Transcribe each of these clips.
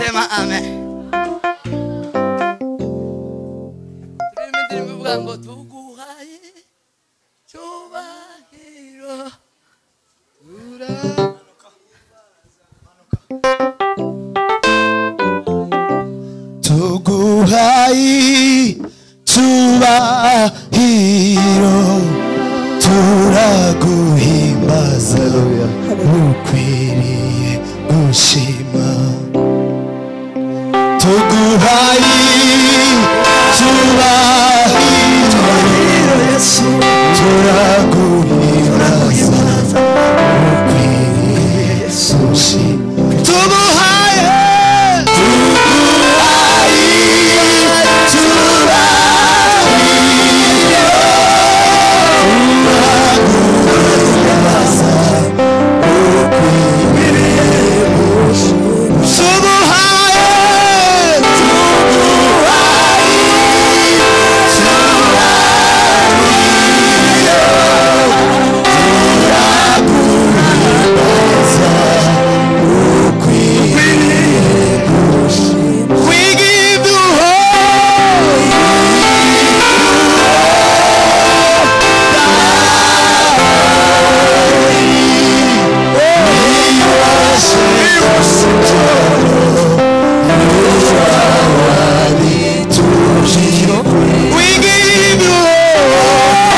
Sema amen. Turirimba indirimbo ivuga ngo tuguhaye cyubahiro. Tuguhaye cyubahiro, turaguhimbaza, ukwiriye gushima. Tuguhaye cyubahiro, turaguhimbaza, ukwiriye gushima. Tuguhaye, tuguhaye cyubahiro, turaguhimbaza, ukwiriye gushima. Tuguhaye, tuguhaye cyubahiro, turaguhimbaza, ukwiriye gushima. We give you all. We give you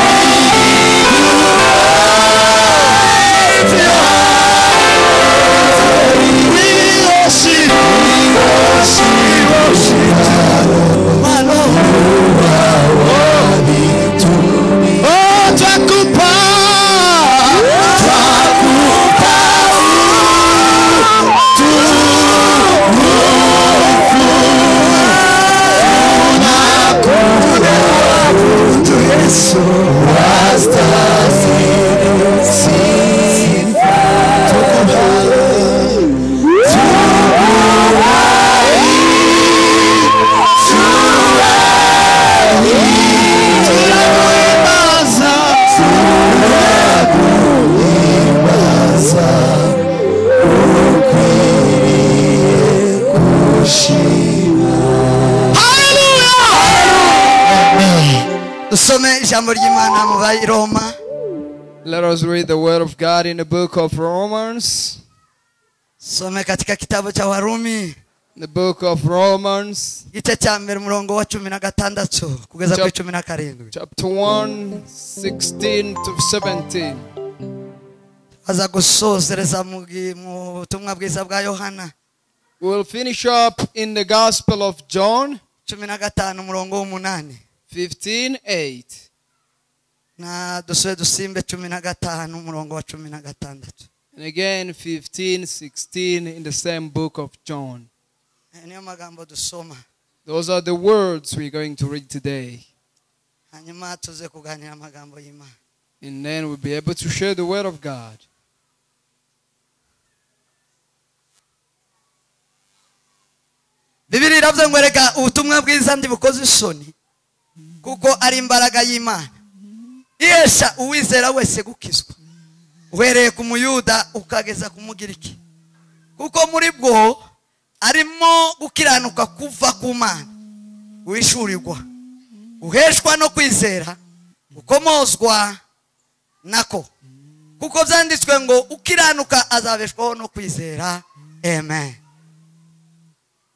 Oh, twakupa, twakupa tunakuabudu Yesu, wastahili sifa. Tukuhaye, tukuhaye cyubahiro, turaguhimbaza, turaguhimbaza, ukwiriye gushima. Dusome ijambo ry'Imana mu Baroma. Let us read the word of God in the book of Romans. Some katika kitabu cha Warumi, The book of Romans, igice cya mbere umurongo wa 16 kugeza kuri 17. chapter 1, 16 to 17. Aza gusozereza mu butumwa bwiza bwa Yohana We will finish up in the Gospel of John 15 umurongo w'umunani. 15, 8. Na dusube dusimbe 15 umurongo wa 16. And again 15, 16 in the same book of John. Niyo magambo dusoma. Those are the words we're going to read today. Hanyuma tuze kuganira amagambo y'Imana. And then we'll be able to share the word of God. Bibiri iravuze ngo reka ubutumwa bwiza ndi bukoze isoni, kuko ari imbaraga y'Imana ihesha uwizera wese gukizwa, uhereye ku Muyuda ukageza ku Mugiriki, kuko muri bwo arimo gukiranuka kuva ku Mana wishurirwa, uheshwa no kwizera ukomozwa nako, kuko byanditswe ngo ukiranuka azabeshwaho no kwizera. Amen.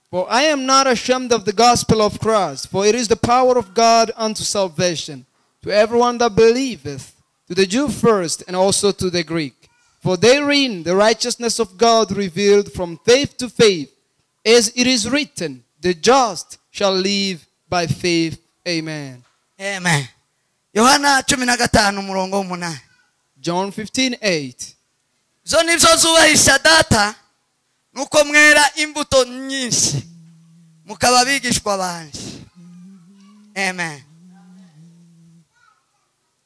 For I am not ashamed of the gospel of Christ, for it is the power of God unto salvation, to everyone that believeth, to the Jew first, and also to the Greek. For therein the righteousness of God revealed from faith to faith, as it is written, the just shall live by faith. Amen. Amen. Yohana 15 umurongo w'umunani. John 15, 8. Zo nizo zubahisha data, nuko mwera imbuto nyinshi, mukaba abigishwa banje. Amen.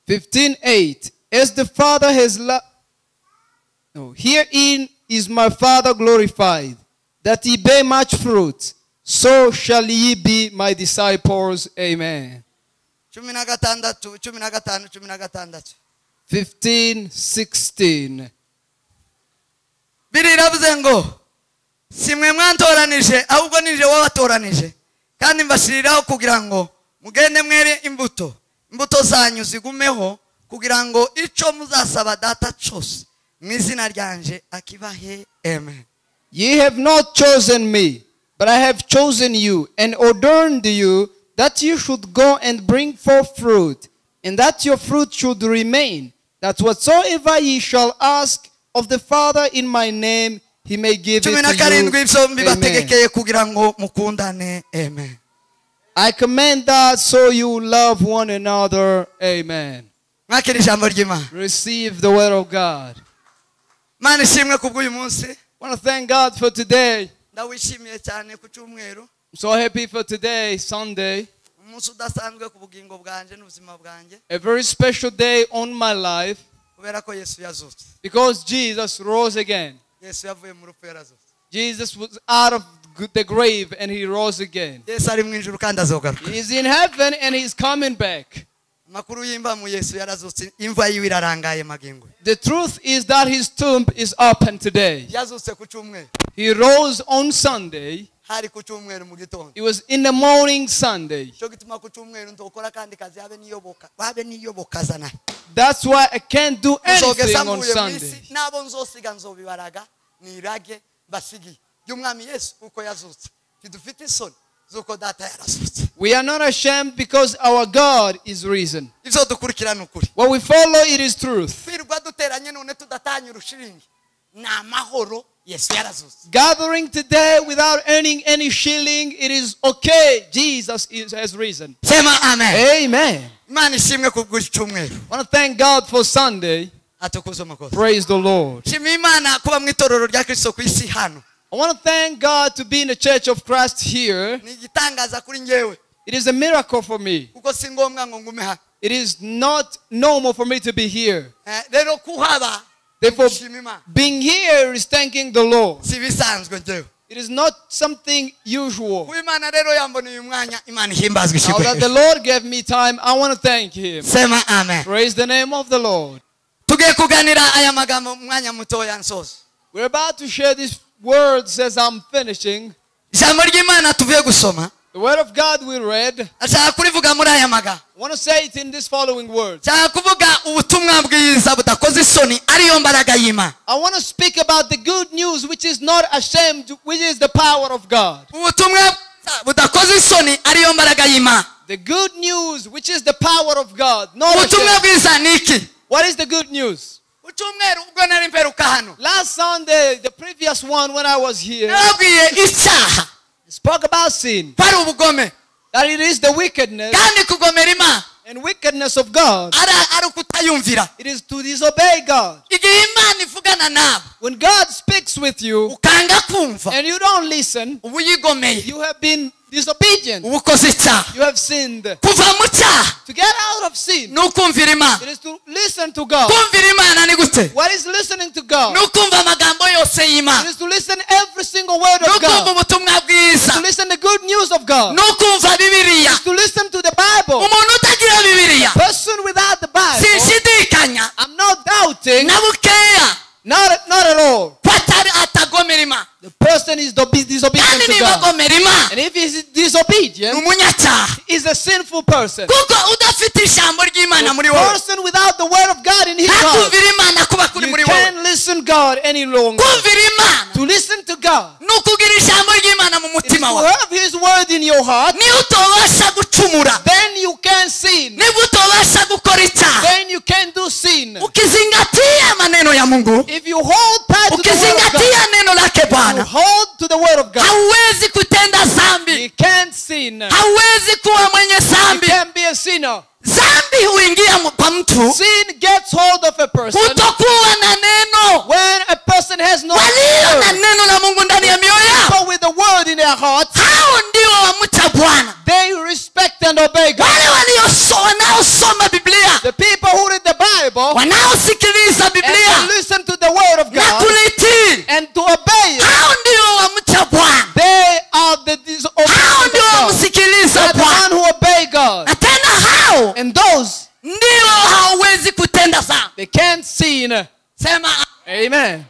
15, 8. As the Father has herein is my Father glorified, that ye bear much fruit, so shall ye be my disciples. Amen. 16, 15, 16. 15, 16. Bibiri iravuze ngo Si mwe mwantoranije ahubwo nije wabatoranije kandi mbashiriraho kugira ngo mugende mwere imbuto, imbuto zanyu zigumeho kugira ngo ico muzasaba data cyose mu izina ryanje akibahe. Amen. Ye have not chosen me, but I have chosen you and ordained you that you should go and bring forth fruit, and that your fruit should remain, that whatsoever ye shall ask of the Father in my name, he may give it Cumi na to karindwi you. ibyo Amen. mbibategekeye kugira ngo mukundane. Amen. I command that so you love one another. Amen. Mwakira ijambo ry'Imana. Receive the word of God. Mana ishimwe kubw'uyu munsi. I want to thank God for today. Ndawishimiye cyane ku cyumweru. I'm so happy for today, Sunday. Umunsi udasanzwe ku bugingo bwanje n'ubuzima bwanjye. A very special day on my life. Kubera ko Yesu yazutse. Because Jesus rose again. Yesu yavuye mu rupfu yarazutse. Jesus was out of the grave and he rose again. Yesu ari mu ijuru kandi azogaruka. He is in heaven and he's coming back. Amakuru y'imva mu Yesu yarazutse, imva yiwe irarangaye magingo. The truth is that his tomb is open today. Yazutse ku cyumweru. He rose on Sunday. Hari ku cyumweru mu gitondo. It was in the morning Sunday. Cyo gituma ku cyumweru ndokora kandi kazi habe niyoboka. Habe niyoboka zana. That's why I can't do anything on Sunday. Nabo nzosiga nzobibaraga nirage basigi. Y'umwami Yesu uko yazutse. Tidufite isoni zuko data yarazutse. We are not ashamed because our God is risen. Ivyo dukurikirana ukuri. What we follow, it is truth. Twirwa duteranye none tudatanya urushiringi. Na mahoro Yesu yarazutse. Gathering today without earning any shilling, it is okay. Jesus has risen. Sema amen. Amen. Imana ishimwe kubw'icyumweru. I want to thank God for Sunday. Atukuze umukozi. Praise the Lord. Shima Imana kuba mu itorero rya Kristo ku isi hano. I want to thank God to be in the church of Christ here. Ni igitangaza kuri njyewe. It is a miracle for me. Kuko si ngombwa ngo ngume hano. It is not normal for me to be here. Rero kuhaba. Therefore, being here is thanking the Lord. Si bisanzwe njyewe. It is not something usual. Kuba Imana rero yamboneye umwanya, Imana ihimbazwe Now ishimwe. that the Lord gave me time, I want to thank him. Sema amen. Praise the name of the Lord. Tugiye kuganira aya magambo mu mwanya mutoya nsoza. We're about to share these words as I'm finishing. Ijambo ry'Imana tuvuye gusoma. The word of God we read. Ashaka kurivuga muri aya magambo. I want to say it in these following words. Ashaka kuvuga ubutumwa bwiza budakoze isoni ariyo mbaraga y'Imana. I want to speak about the good news which is not ashamed, which is the power of God. Ubutumwa budakoze isoni ariyo mbaraga y'Imana. The good news which is the power of God. Not Ubutumwa ashamed. bwiza ni iki? What is the good news? Ucyumweru ubwo nari mperuka hano. Last Sunday, the previous one when I was here, Nababwiye icyaha. I spoke about sin. Kwari ubugome. That it is the wickedness Kandi kugomera Imana. and wickedness of God. Ari ukutayumvira. It is to disobey God. Igihe Imana ivugana nawe. When God speaks with you ukanga kumva. and you don't listen, uba uyigomeye. you have been disobedient. Uba ukoze icyaha. You have sinned. Kuva mu cyaha. To get out of sin, ni ukumvira Imana. it is to listen to God. Kumvira Imana ni gute? What is listening to God? Ni ukumva amagambo yose y'Imana. It is to listen every single word Ni of ukumva God. ubutumwa bwiza. To listen the good news of God. Ni ukumva Bibiliya. It is to listen to the Bible. Umuntu utagira Bibiliya. Person without the Bible. Sinshidikanya. I'm not doubting. Na bukeya. Not at all. Ko atagomera Imana. The person is disobedient Kandi to niba God. agomera Imana. And if he is disobedient, ni umunyacyaha. he is a sinful person. Kuko udafite ijambo ry'Imana muri wowe. Person without the word of God in his heart. Ntakumvira Imana kuba kuri You muri wowe. can't listen God any longer. Kumvira Imana. To listen to God. Ni ukugira ijambo ry'Imana mu It is mutima to wawe. have his word in your heart. Niyo utobasha gucumura. Then you can sin. Niba utobasha gukora icyaha. Then you can do sin. Ukizingatia maneno ya Mungu. If you hold tight to the word of God. Ukizingatia neno lake Bwana. You hold to the word of God. Hauwezi kutenda dhambi. You can't sin. Hauwezi kuwa mwenye dhambi. You can't be a sinner. Dhambi huingia kwa mtu. Sin gets hold of a person. Kutokuwa na neno. When a person has no Walio na word, neno la Mungu ndani ya mioyo yao. people with the word in their hearts, Hao ndio wamcha Bwana. they respect and obey God. Wale wanaosoma Biblia. The people who read the Bible Wanaosikiliza Biblia. and to listen to the word of Na God kulitii. and to obey it. Hao ndio wamcha Bwana. They are the disobedient. Hao ndio God. wamsikiliza They are the Bwana. one who obey God. Na tena hao And those ndio hawawezi kutenda dhambi. they can't sin. Sema Amen.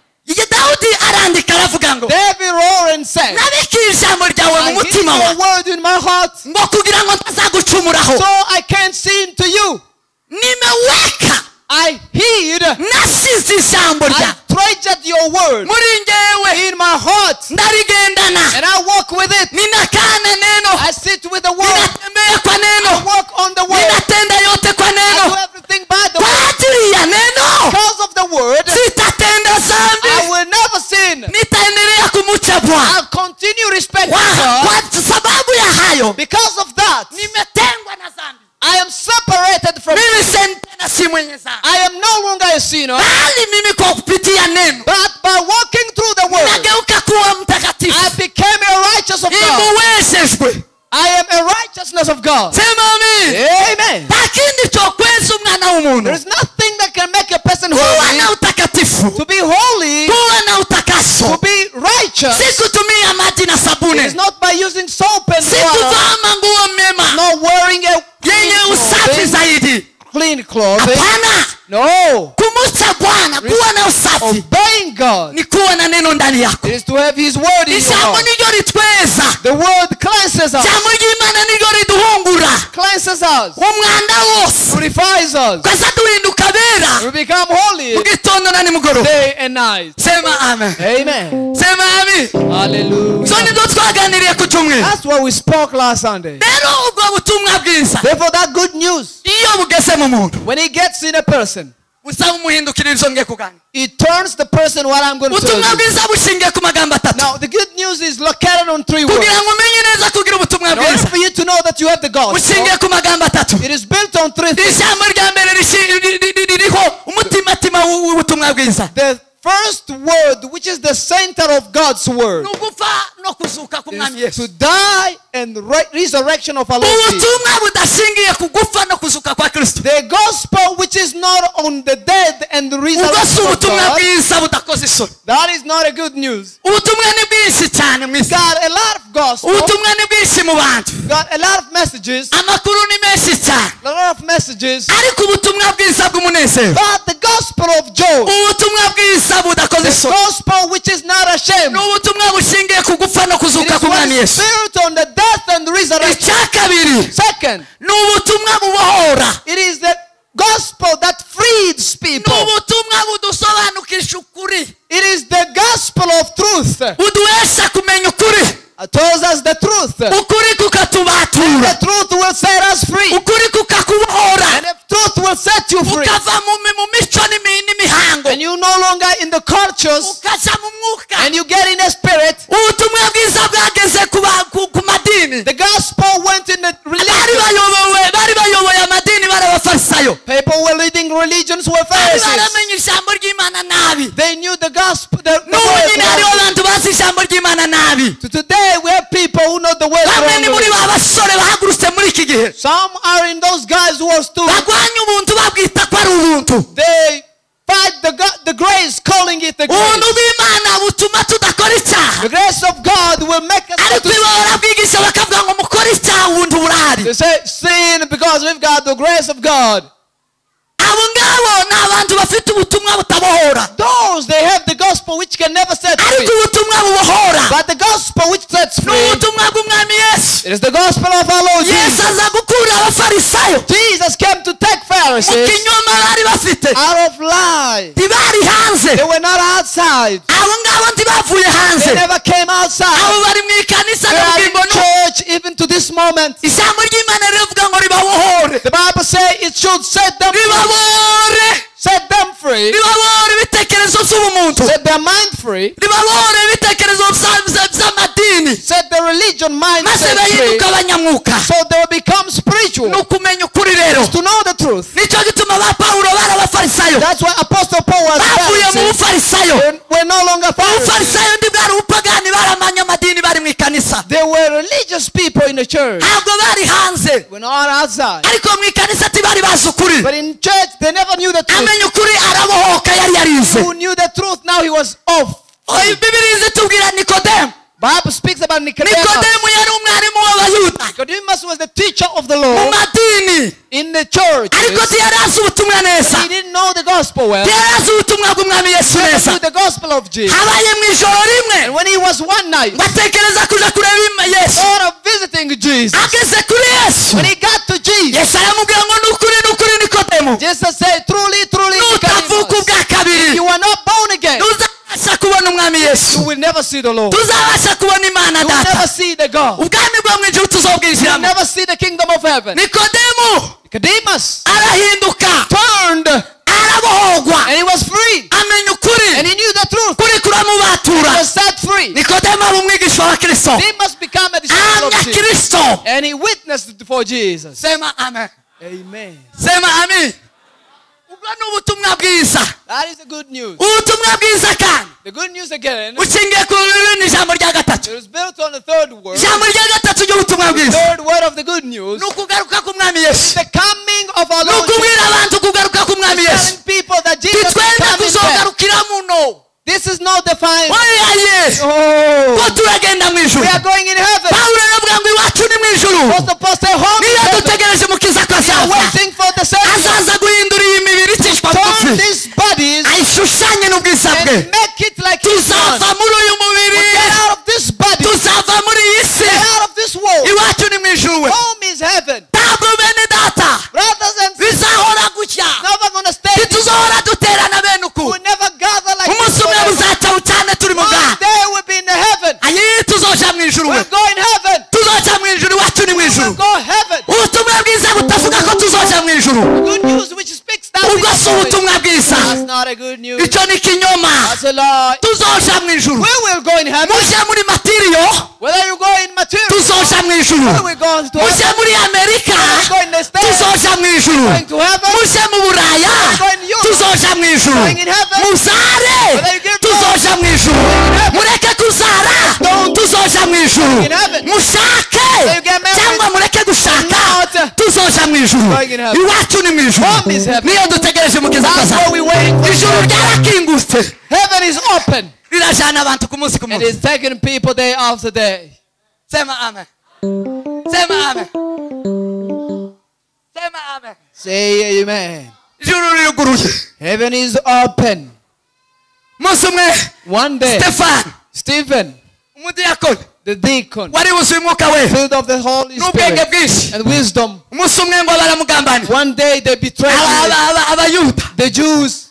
Daudi arandika aravuga ngo David wrote said, Nabikiye ijambo ryawe mu I hid mutima your wawe word in my heart ngo kugira ngo ntazagucumuraho. so I can't sin to you. Nimeweka I hid, nasize ijambo I ryawe treasured your word muri ngewe in my heart ndarigendana and I walk with it. ninakaa na neno I sit with the word. ninatembea kwa I neno walk on the word. ninatenda yote kwa I do neno everything by the kwa word. ajili ya neno Because of the word, sitatenda I zambi will never sin. nitaendelea kumcha Bwana I'll continue respecting kwa, God. kwa sababu ya hayo Because of that, nimetengwa na zambi I am separated from mimi sin. tena si mwenye zambi I am no longer a sinner, bali mimi kwa kupitia neno but by walking through the word, nageuka kuwa I mtakatifu became a righteous of God. imuwezeshwe I am a righteousness of God. sema amin Amen. nta kindi cyokweza umwana w'umuntu There is nothing that can make a person kuwa holy. na utakatifu To be holy, kuwa na to utakaso be righteous, si kutumia maji na it is sabuni not by using soap and si water, kuvaa manguo mema not wearing a yenye clean usafi clothing, zaidi clean clothing. hapana No. kumucha Bwana kuwa na usafi Obeying God ni kuwa na neno ndani yako is to have His word in your ijambo heart. niryo ritweza The word cleanses us, ijambo ry'Imana niryo riduhungura cleanses us, umwanda wose purifies us. tukaza duhinduka abera We become holy mu gitondo na nimugoroba day and night. sema amen Amen. sema amen so Hallelujah. nibyo twaganiriye ku cyumweru That's what we spoke last Sunday. rero ubwo butumwa bwiza Therefore, that good news, iyo bugeze mu muntu when it gets in a person, busaba umuhindukira ibyo ngiye kuganira it turns the person what I'm going to tell ubutumwa you. bwiza bushingiye ku magambo atatu Now, the good news is located on three words. kugira ngo umenye neza kugira ubutumwa In order bwiza for you to know that you have the gospel, bushingiye ku magambo atatu it is built on three things. ijambo rya mbere ririho umutimatima w'ubutumwa bwiza The first word, which is the center of God's word, ni ugupfa no kuzuka k'umwami is Yesu to die and resurrection of our Lord Jesus. ubutumwa budashingiye ku gupfa no kuzuka kwa Kristo The gospel which is not on the death and the ubwo si resurrection of ubutumwa God, bwiza budakoze isoni that is not a good news. ubutumwa ni bwinshi cyane mu isi Got a lot of gospel, ubutumwa ni bwinshi mu bantu got a lot of messages, amakuru ni menshi cyane a lot of messages, ariko ubutumwa bwiza bw'umunezero but the gospel of joy, ubutumwa bwiza budakoze the isoni gospel which is not ashamed, ni ubutumwa bushingiye ku gupfa no it kuzuka is what k'umwami is Yesu built on the death and the resurrection. icya kabiri Second, ni ubutumwa bubohora it is the gospel that frees ni people. ubutumwa budusobanukisha ukuri It is the gospel of truth. buduhesha kumenya ukuri It tells us the truth. ukuri kukatubatura The truth will set us free. ukuri kukakubohora And if truth will set you free, ukava mu mico n'imihango and you no longer in the cultures, ukaja mu mwuka and you get in the spirit, ubutumwa bwiza bwageze ku madini the gospel went in the bari religion. bayobowe bari bayoboye amadini bari abafarisayo People were leading religions were bari Pharisees. baramenye ijambo ry'Imana nabi They knew the gospel. The n'ubu word nyine hariho wrongly. abantu bazi ijambo ry'Imana nabi So today we have people who know the word bamwe ni muri wrongly. ba basore bahagurutse muri iki gihe Some are in those guys who are stupid. barwanya ubuntu babwita ko ari ubuntu They fight the grace, calling it the grace. ubuntu bw'Imana butuma tudakora icyaha The grace of God will make us not ariko to iyo barabwigisha bakavuga ngo mukore icyaha ubuntu burahari They say sin because we've got the grace of God. abo ngabo ni abantu bafite ubutumwa butabohora Those they have the gospel which can never set free. ariko ubutumwa bubohora But the gospel which sets ni free, ubutumwa bw'umwami Yesu it is the gospel of our Lord Yesu Jesus. aza gukura abafarisayo Jesus came to take mu Pharisees kinyoma bari bafite out of lie. ntibari hanze They were not outside. abo ngabo ntibavuye hanze They never came outside. abo bari mu ikanisa They are n'ubugingo in church even to this moment. ijambo ry'Imana riravuga ngo ribabohore The Bible says it should set them free. ribabohore Set them free. ribabohore ibitekerezo by'ubumuntu Set their mind free. ribabohore ibitekerezo by'amadini Set their religion maze mindset free. bahinduka abanyamwuka So they will become spiritual. ni ukumenya ukuri rero To know the truth. nicyo gituma ba Pawulo bari abafarisayo That's why Apostle Paul was bavuye mu Pharisee. bufarisayo We're no longer Pharisees. ubufarisayo ndi bwari ubupagani baramanye amadini bari mu ikanisa They were religious people in the church. ntabwo bari hanze We're not outside. ariko mu ikanisa ntibari bazi ukuri But in church, they never knew the truth. amenya ukuri arabohoka yari yarize Who knew the truth, now he was off. Bibiliya itubwira Nikodemu Bible speaks about Nicodemus. Nikodemu yari umwarimu w'abayuda Nicodemus was the teacher of the mu law madini, in the church. ariko ntiyari azi ubutumwa neza, He didn't know the gospel well. ntiyari azi ubutumwa bw'umwami Yesu He neza. knew the gospel of Jesus. Habaye mu ijoro rimwe And when he was one night, ngo atekereza kuja kureba Yesu. thought of visiting Jesus. Ageze kuri Yesu, When he got to Jesus, Yesu aramubwira ngo ni ukuri, ni ukuri Nikodemu, Jesus said, "Truly, truly, nutavuka Nicodemus, ubwa kabiri you are not born again. ntuzabasha kubona umwami Yesu, You will never see the Lord. tuzabasha kubona Imana You will Data, never see the God. ubwami bwo mu ijuru You will tuzobwinjiramo." never see the kingdom of heaven." Nikodemu Nicodemus arahinduka, turned arabohogwa, and he was free. amenya ukuri, And he knew the truth. kuri kuramubatura. He was set free. Nikodemu aba umwigisha wa Kristo, Nicodemus became a disciple of ahamya Jesus. Kristo. And he witnessed for Jesus. Sema amen. Amen. Sema amen. Ubwo ni ubutumwa bwiza. That is the good news. Ubutumwa bwiza kandi The good news again, ushingiye ku rurimi ijambo rya gatatu. it is built on the third word. Ijambo rya gatatu ry'ubutumwa bwiza Third word of the good news. ni ukugaruka k'umwami Yesu, The coming of our ni Lord Jesus. ukubwira abantu kugaruka k'umwami Yesu. Telling people that Jesus is Ntitwenda coming back. kuzogarukira muno. This is not the final. Oyaye, Oh, ko turagenda mu ijuru. we are going in heaven. Pawulo aravuga ngo iwacu ni mu ijuru, Apostle Paul said, "Home is niyo heaven." dutegereje umukiza ko We are azaza, waiting for the Savior. azaza guhindura iyi mibiri icishwa Turn bugufi, these bodies ayishushanye n'ubwiza bwe. and make it like His Son. Tuzava muri uyu mubiri, Get out of this body. tuzava muri iyi si. Get out of this world. Iwacu ni mu ijuru we. Home is heaven. Ntabwo bene data Brothers and sisters, bizahora gutya, never gonna stay. This ntituzohora duterana bene uku. We'll never gather like this. Umunsi umwe forever. buzaca bucane turi mu One bwato, day we'll be in heaven. ayi tuzoja mu ijuru we, We'll go in heaven. tuzoja mu ijuru, iwacu ni mu We'll ijuru. go heaven. Ubutumwa bwiza butavuga ko tuzoja mu ijuru, Good news which speaks that ubwo si ubutumwa bwiza, That's not a good news. icyo ni ikinyoma. That's a lie. Tuzoja mu ijuru, We will go in heaven. muje muri matiriyo, Whether you go in material, tuzoja mu ijuru, we will go to muje heaven. muri Amerika, We go in the States. tuzoja mu ijuru, Going to heaven. muje mu Buraya, tuzoja mu ijuru, muzare, tuzoja mu ijuru, mureke kuzara, tuzoja mu ijuru, mushake cyangwa mureke gushaka, tuzoja mu ijuru. Iwacu ni mu ijuru, niyo dutegereje umukiza That's azaza. what we waiting for. Ijuru ryarakingutse, Heaven is open rirajana abantu ku munsi ku and munsi. it's taking people day after day. Sema amen. Sema amen. Sema amen. Say amen. Ijuru riruguruye. Heaven is open. Umunsi umwe One day, Stefan Stephen, umudiyakoni the deacon, wari wuzuye umwuka we filled of the Holy n'ubwenge Spirit bwinshi, and wisdom, umunsi umwe ngo baramugambanira. one day they betrayed him. Abayuda, The Jews,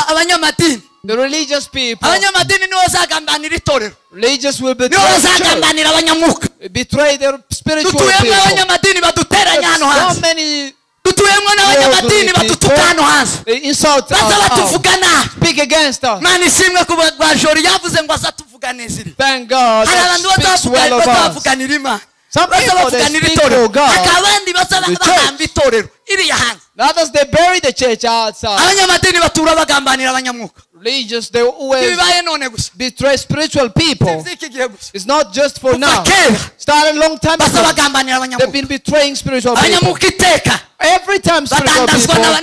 abanyamadini, the religious people, abanyamadini nibo bazagambanira itorero, religious will nibo betray the church, bazagambanira abanyamuka. betray their spiritual Dutuyemo people. abanyamadini baduteranya hano So hanze, many dutuyemo n'abanyamadini badutuka hano hanze, they insult us, baza out, batuvuga nabi. speak against us. Mana ishimwe ku rwa Jori yavuze ngo azatuvuga neza iri. Thank God Hari that abantu speaks well of us. bazavuganira Imana, Some baza people they bavuganira speak itorero, for God. hakaba abandi baza The church. bahamba itorero iriya hanze. Others they bury the church outside. Abanyamadini batura bagambanira abanyamwuka. Religious they always Ntibibaye none gusa, betray spiritual people. si iby'iki gihe gusa, It's not just for kuva now. kera Started long time baza ago. bagambanira They've abanyamwuka. been betraying spiritual people. Abanyamuka iteka Every time spiritual badandazwa people,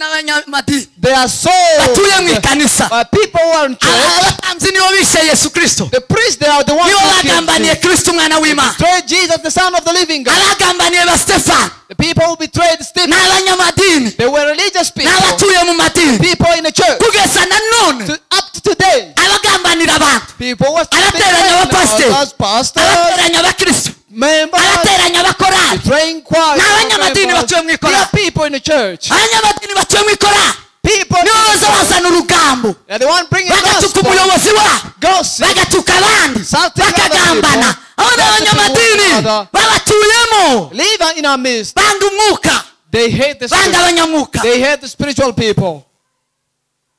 n'abanyamadini they are sold batuye mu ikanisa. by people who are in church. Abatambyi nibo bishe Yesu Kristo, The priests, they are the ones nibo who killed bagambaniye Jesus. Kristo umwana w'Imana, Betrayed Jesus, the Son of the Living God. abagambaniye ba Stefano The people who betrayed Stephen, n'abanyamadini they were religious people. n'abatuye mu madini People in the church. kugeza na none To, up to today, abagambanira abantu, people who are still Abateranya abapasiteri. us, pastors, abateranya abakristo, members, abateranya abakorali, betraying choir. N'abanyamadini members. batuye mu There ikorali. are people in the church. Abanyamadini batuye mu ikorali People nibo baza bazana urugambo, They're the one bringing bagatuka gospel, umuyobozi wabo, gossip, bagatuka abandi, Something other bakagambana. people. Abo ni abanyamadini babatuyemo, live in our midst. banga umwuka, They hate the banga spirit. abanyamwuka. They hate the spiritual people.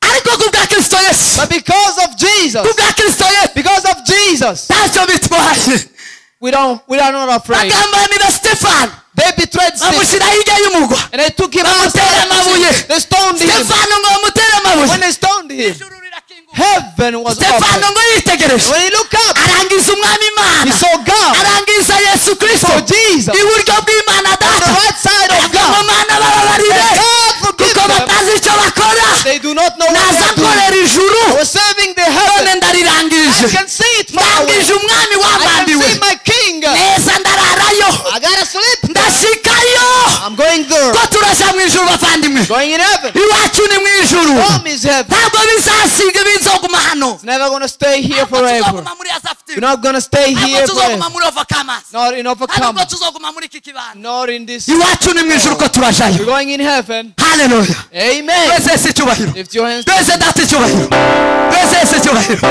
Ariko ku bwa Kristo Yesu, But because of Jesus, ku bwa Kristo Yesu, because of Jesus, ntacyo bitwaye. we are not afraid. Bagambanira Stefano, They betrayed Stephen bamushyira hirya y'umugwa, and they took him bamutera amabuye. outside. They stoned him. Stefano ngo bamutere amabuye, When they stoned him, Ijuru rirakinguka. heaven was Stefano open. ngo yitegereje, When he looked up, arangiza umwami he Imana, saw God, arangiza Yesu Kristo saw Jesus iburyo bw'Imana on the Data. right side of Aravuga ngo God. Mana bababarire, Say, God forgive kuko them. batazi icyo bakora. They do not know what they Naza are doing. nkorera ijuru, I was serving the none heaven. ndarirangije, I can see it far away. wanjye be my king. Neza ndararayo I gotta sleep. Ndashikayo I'm going there. Ko turaja mu ijuru bavandimwe Going in heaven. Iwacu ni mu ijuru Home is heaven. Ntabwo bizasiga bizoguma hano It's never gonna stay here Ntabwo forever. tuzoguma muri Azafiti We're not gonna stay Ntabwo here tuzoguma forever. muri Overcomers Not in Ntabwo overcome. tuzoguma muri iki kibanza Not in this. Iwacu ni mu ijuru ko We're turajayo going in heaven. Haleluya Amen. Twese Yesu icyubahiro Lift your hands. Twese data icyubahiro Twese Yesu icyubahiro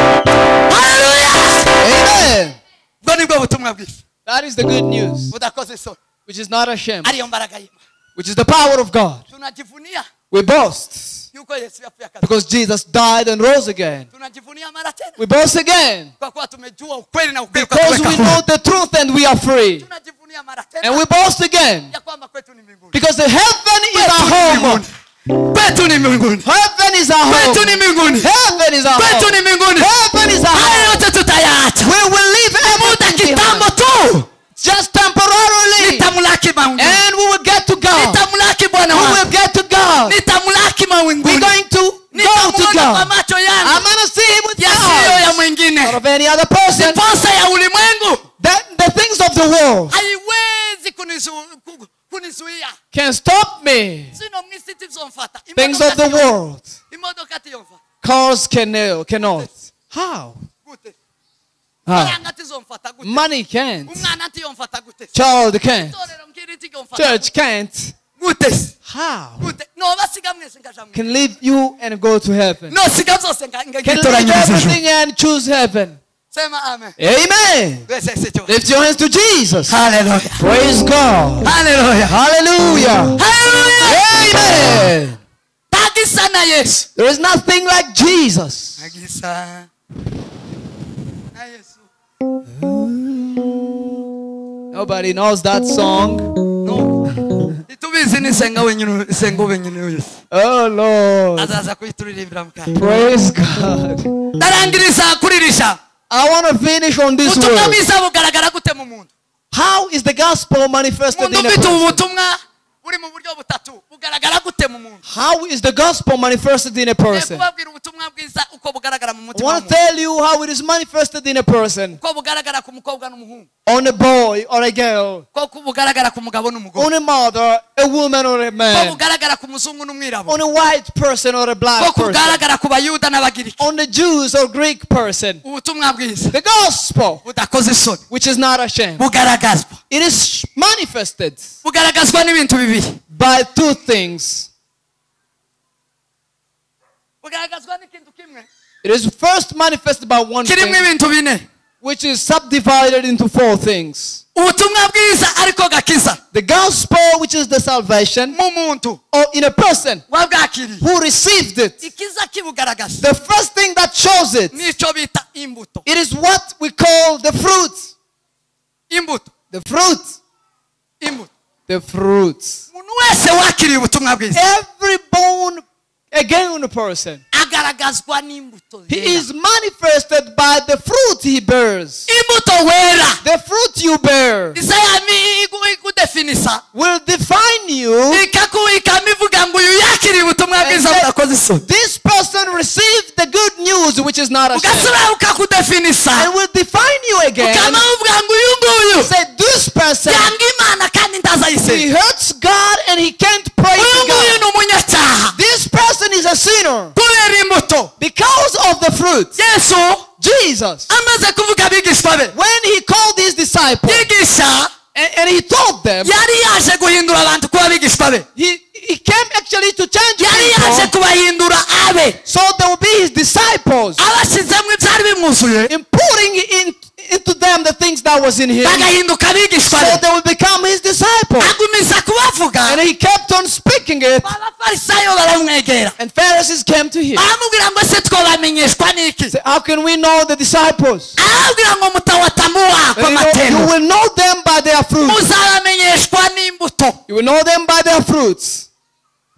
Haleluya Amen. Ubwo nibwo butumwa bwiza That is the good news, budakoze isoni which is not a shame, ariyo mbaraga y'Imana which is the power of God. Tunajivunia We boast yuko Yesu yapfuye akazuka because Jesus died and rose again. Tunajivunia mara tena We boast again kwa kuwa tumejua ukweli na ukweli because ukatuweka we huru. know the truth and we are free. Tunajivunia mara And tena we boast again ya kwamba kwetu ni mbinguni because the heaven is our home. Kwetu ni mbinguni Heaven is our Kwetu home. ni mbinguni Heaven is our Kwetu home. ni mbinguni Heaven is our Haya home. yote tutayaacha We will leave Muda everything kitambo behind. tu Just temporarily. nitamlaki mawinguni And we will get to God. Nitamlaki Bwana We wangu will get to God. Nitamlaki We're mawinguni going to go to Nitamuona kwa God. macho I'm yangu gonna see him with yasiyo ya eyes. Not mwingine of any other person. Posa ya ulimwengu The things of the world haiwezi kunizuia can stop me. Sino mwisi tizomfata Things of the world. Imodoka tiyomfata Cars cannot. How? Gute How? Faranga tizomfata gute Money can't. Umwana tiyomfata gute Child can't. Itorero ngiri tiyomfata Church can't. gute How? Gute nobasiga mwese nkaja mu Can leave you and go to heaven. Nosiga byose Can leave ngitoranyiriza ijuru everything and choose heaven. Sema amen Amen. Twese Yesu icyubahiro. Lift your hands to Jesus. Haleluya Praise God. Haleluya Hallelujah. Haleluya Amen. Ntagisa na Yesu There is nothing like Jesus. Ntagisa na Yesu Nobody knows that song. No Itubizi ni senga wenyine senga wenyine Yesu Oh Lord. Azaza kuyituririmbira mu kanya Praise God. Ndarangiriza kuririsha I want to finish on this Ubutumwa word. bwiza bugaragara gute mu muntu How is the gospel manifested Umuntu in a ufite ubu person? butumwa buri mu buryo butatu bugaragara gute mu muntu How is the gospel manifested in a Ngiye person? kubabwira ubutumwa bwiza uko bugaragara mu I mutima want to w'umuntu tell you how it is manifested in a person. uko bugaragara ku mukobwa n'umuhungu On a boy or a girl. uko bugaragara ku mugabo n'umugore On a mother, a woman or a uko man. bugaragara ku muzungu n'umwirabura On a white person or a black uko person. bugaragara ku bayuda n'abagiriki On the Jews or Greek person. ubutumwa bwiza The gospel, budakoze isoni which is not a shame. bugaragazwa It is manifested bugaragazwa n'ibintu bibiri by two things. bugaragazwa n'ikintu kimwe It is first manifested by one kirimo thing, ibintu bine which is subdivided into four things. Ubutumwa bwiza ariko gakiza The gospel, which is the salvation, mu muntu or in a person wabwakiriye who received it. ikiza kibugaragaza The first thing that shows it, nicyo bita imbuto it is what we call the fruit. Imbuto The fruit. Imbuto The fruits. Umuntu wese wakiriye ubutumwa bwiza Every born again person, agaragazwa n'imbuto he zera. is manifested by the fruit he bears. Imbuto wera The fruit you bear Isaya igudefinisa will define you. Ikamivuga ngo uyu yakiriye ubutumwa bwiza And budakoze isoni This person received the good news, which is not a shame, ugasubira ukakudefinisa and will define you again. ukaba uvuga ngo uyu nguyu Say this person, yanga Imana kandi ndazayisenga he hurts God and he can't pray uyu to nguyu God. ni umunyacyaha This person is a sinner kubera imbuto because of the fruit. Yesu Jesus, amaze kuvuga abigishwa be when he called his disciples yigisha and he taught them, yari yaje guhindura abantu kuba abigishwa be he came actually to change yari yaje people kubahindura abe so they will be his disciples, abashyizemo ibyari bimwuzuye inputting into them the things that was in him, bagahinduka abigishwa so be they will become his disciples. agumiza kubavuga And he kept on speaking it, abafarisayo baramwegera and Pharisees came to him. baramubwira ngo ese twabamenyeshwa n'iki Say, how can we know the disciples? arababwira ngo mutawatamuwa And you kw'amatendo will know them by their fruits. muzabamenyeshwa n'imbuto You will know them by their fruits.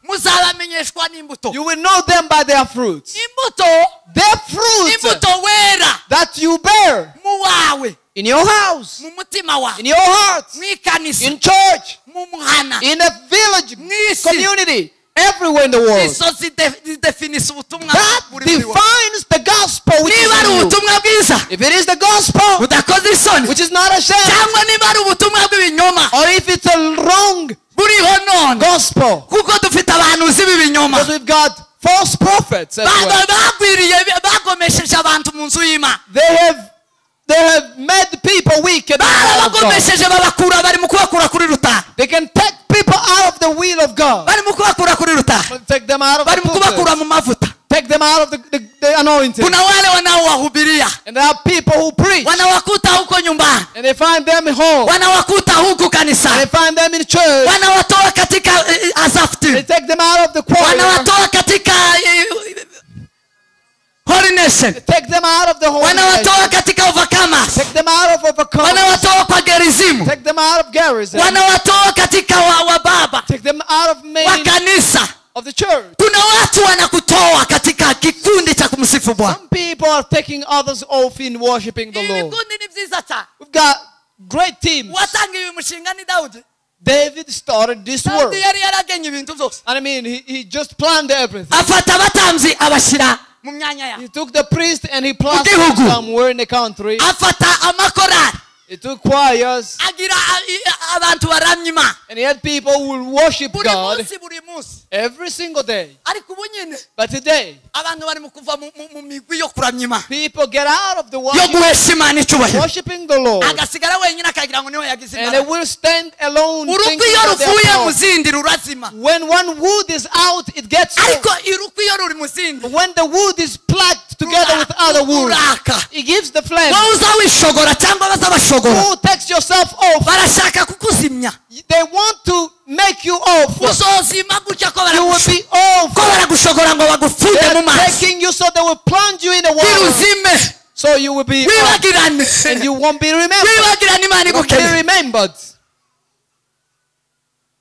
muzabamenyeshwa n'imbuto You will know them by their fruits. Imbuto Their fruits imbuto wera that you bear mu wawe in your house, mu mutima wawe in your heart, mu ikanisa in church, mu muhana in a village, mu isi community, Everywhere in the world. Izo zidefinisa ubutumwa That buri muri wowe. defines the gospel which is Niba ari in you. ubutumwa bwiza If it is the gospel budakoze isoni, which is not ashamed, cyangwa niba ari ubutumwa bw'ibinyoma or if it's a wrong buriho none, gospel, kuko dufite abahanuzi b'ibinyoma because we've got false prophets as well. Bagwiriye, bagomesheje abantu mu nzu y'Imana. They have made people weak in the will of God. Barabagomesheje, babakura, bari mu kubakura kuri rutari. They can take people out of the will of God. Bari mu kubakura kuri rutari. Take them out of Bari the mu kubakura pulpit. mu mavuta. Take them out of the anointing. Kuna wale wanaowahubiria, And there are people who preach. wanawakuta huko nyumbani, And they find them home. wanawakuta huku And they kanisani, find them in church. wanawatoa katika Asaph They team, take them out of the choir. wanawatoa katika Holy Nation, They take them out of the holy wanawatoa nation. katika Overcomers, Take them out of Overcomers. wanawatoa kwa Gerizimu, Take them out of Gerizim. wanawatoa katika wa baba Take them out of wa main kanisa. of the church. Kuna watu wanakutoa katika kikundi cha kumsifu Bwana. Some people are taking others off in worshiping the Ibi Lord. bikundi ni byiza cyane. We've got great teams. Watangiye uyu mushinga ni Daudi. David started this work. Daudi yari yaragenye ibintu byose. And I mean, he just planned everything. Afata abatambyi abashyira mu myanya yabo. He took the priest and he planted them Mugihugu. somewhere in the country. Afata amakorali. He took choirs. Agira abantu baramya Imana. And he had people who will worship Buri God munsi, buri munsi. every single day. Ariko ubu nyine But today, abantu bari mu kuva mu migwi yo kuramya Imana, people get out of the yo guhesha Imana icyubahiro, worshiping the Lord. agasigara wenyine akagira ngo niwe yagize And they imbaraga. will stand alone Urukwi thinking iyo that they are ruvuye mu powerful. zindi rurazima. When one wood is out, it gets Ariko off. irukwi iyo ruri mu zindi, When the wood is plugged together with other wood, ruraka. it gives the flame. Wowe uza wishogora cyangwa baza bashogora, Who takes yourself off? barashaka kukuzimya. They want to make you off. Uzozima gutya ko You will be off. ko baragushogora ngo bagufunge They mu are mazi, taking you so they will plunge you in the water. biruzime, So you will be off. wibagirane, And you won't be remembered. wibagirane Imana You won't be igukeneye. remembered.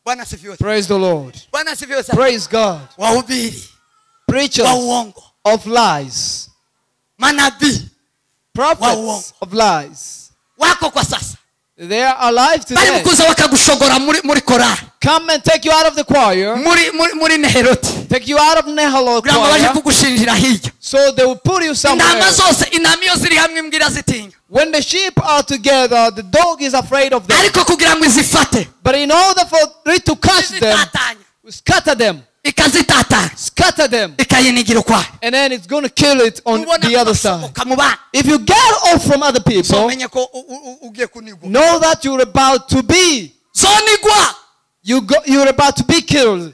Bwana asifiwe. Praise the Lord. Bwana asifiwe sana. Praise God. Wahubiri Preachers wa uongo, of lies. manabii Prophets of lies. wako kwa sasa They are alive bari today. kuza bakagushogora muri korali, Come and take you out of the choir. muri Neheroti, Take you out of Nehalot kugira ngo baje choir. kugushinjira hirya. So they will put you somewhere. Intama zose, intama iyo ziri hamwe imbwira zitinya, When the sheep are together, the dog is afraid of them. ariko kugira ngo izifate, But in order for it to catch them, izitatanya, we scatter them. ikazitatanya, Scatter them. ikayinigira ukwayo. And then it's going to kill it on Ubona the other side. kubasohoka mu bana, If you get off from other people, umenye ko ugiye kunigwa. know that you're about to be. Zonigwa. You're about to be killed.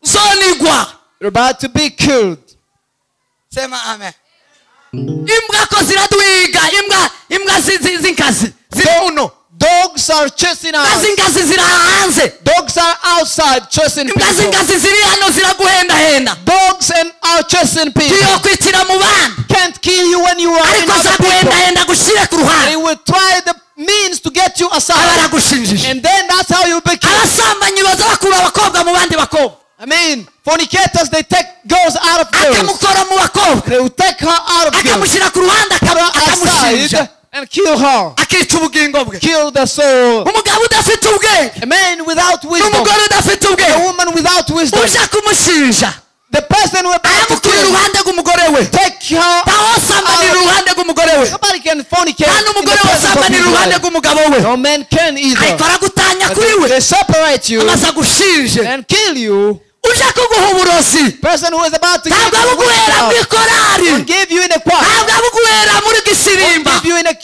Zonigwa. You're about to be killed. Sema amen. Imbwa ko ziraduhiga, imbwa z'inkazi ziri muno. Dogs are chasing Imbwa us. z'inkazi ziri hanze. Dogs are outside chasing Imbwa people. z'inkazi ziri hano ziraguhendahenda. Dogs and are chasing people. Ntiyokwitira mu bana, Can't kill you when you are in ariko other people. azaguhendahenda gushyire ku They ruhande, will try the means to get you aba aside. aragushinjije. And then that's how you'll be killed. Abasambanyi baza bakura abakobwa mu bandi bakobwa, I mean, fornicators, they take girls out of girls. akamukora mu bakobwa, They will take her out of girls. akamushyira ku ruhande, Put her akamushinja, aside and kill her. akica ubugingo bwe. Kill the soul. Umugabo udafite ubwenge A man without wisdom. n'umugore udafite A ubwenge, woman without wisdom. uja kumushinja The person who about to aramukura kill, iruhande rw'umugore we. take her. Ntawosambanira iruhande rw'umugore we, Nobody can fornicate nta in the n'umugore presence of wasambanira his iruhande wife. rw'umugabo we, No man can either. ariko aragutanya But kuri we, they separate you amaze agushinje. and kill you. Uje kuguha uburozi, Person who is about to give ntabwo you abuguhera mu witchcraft, ikorari, won't give you in a choir, ntabwo abuguhera muri won't gisirimba, give you in a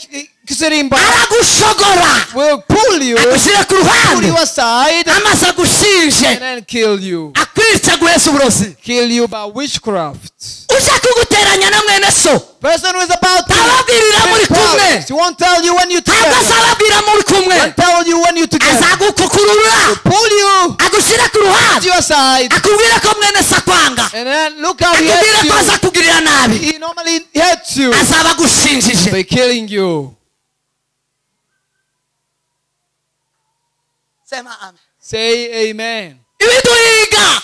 kisirimba, aragushogora, will pull you, agushyire ku pull ruhande, you aside, amaze agushinje, and then kill you. akwica aguheza uburozi. Kill you by witchcraft. Uje kuguteranya na mwene so, Person who is about to ntababwirira muri kumwe, He won't tell you when you ntabwo together. azababwira muri kumwe, Won't tell you when you together. azagukukurura, Pull you, agushyire ku put ruhande, you aside, akubwire ko mwene so akwanga, and then look how he akubwire hates ko you. azakugirira nabi, He normally hates you azaba agushinjije. by killing you. Sema amen. Say amen. Ibiduhiga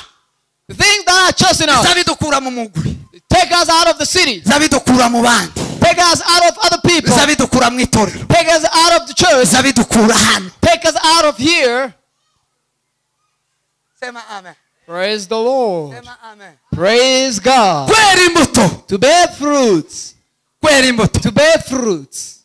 The things that are chasing us, bizabidukura mu mugwi, take us out of the city, bizabidukura mu bandi, take us out of other people, bizabidukura mu itorero, take us out of the church, bizabidukura hano. take us out of here. Sema amen. Praise the Lord. Sema amen. Praise God. Kwera imbuto. To bear fruits. Kwera imbuto. To bear fruits.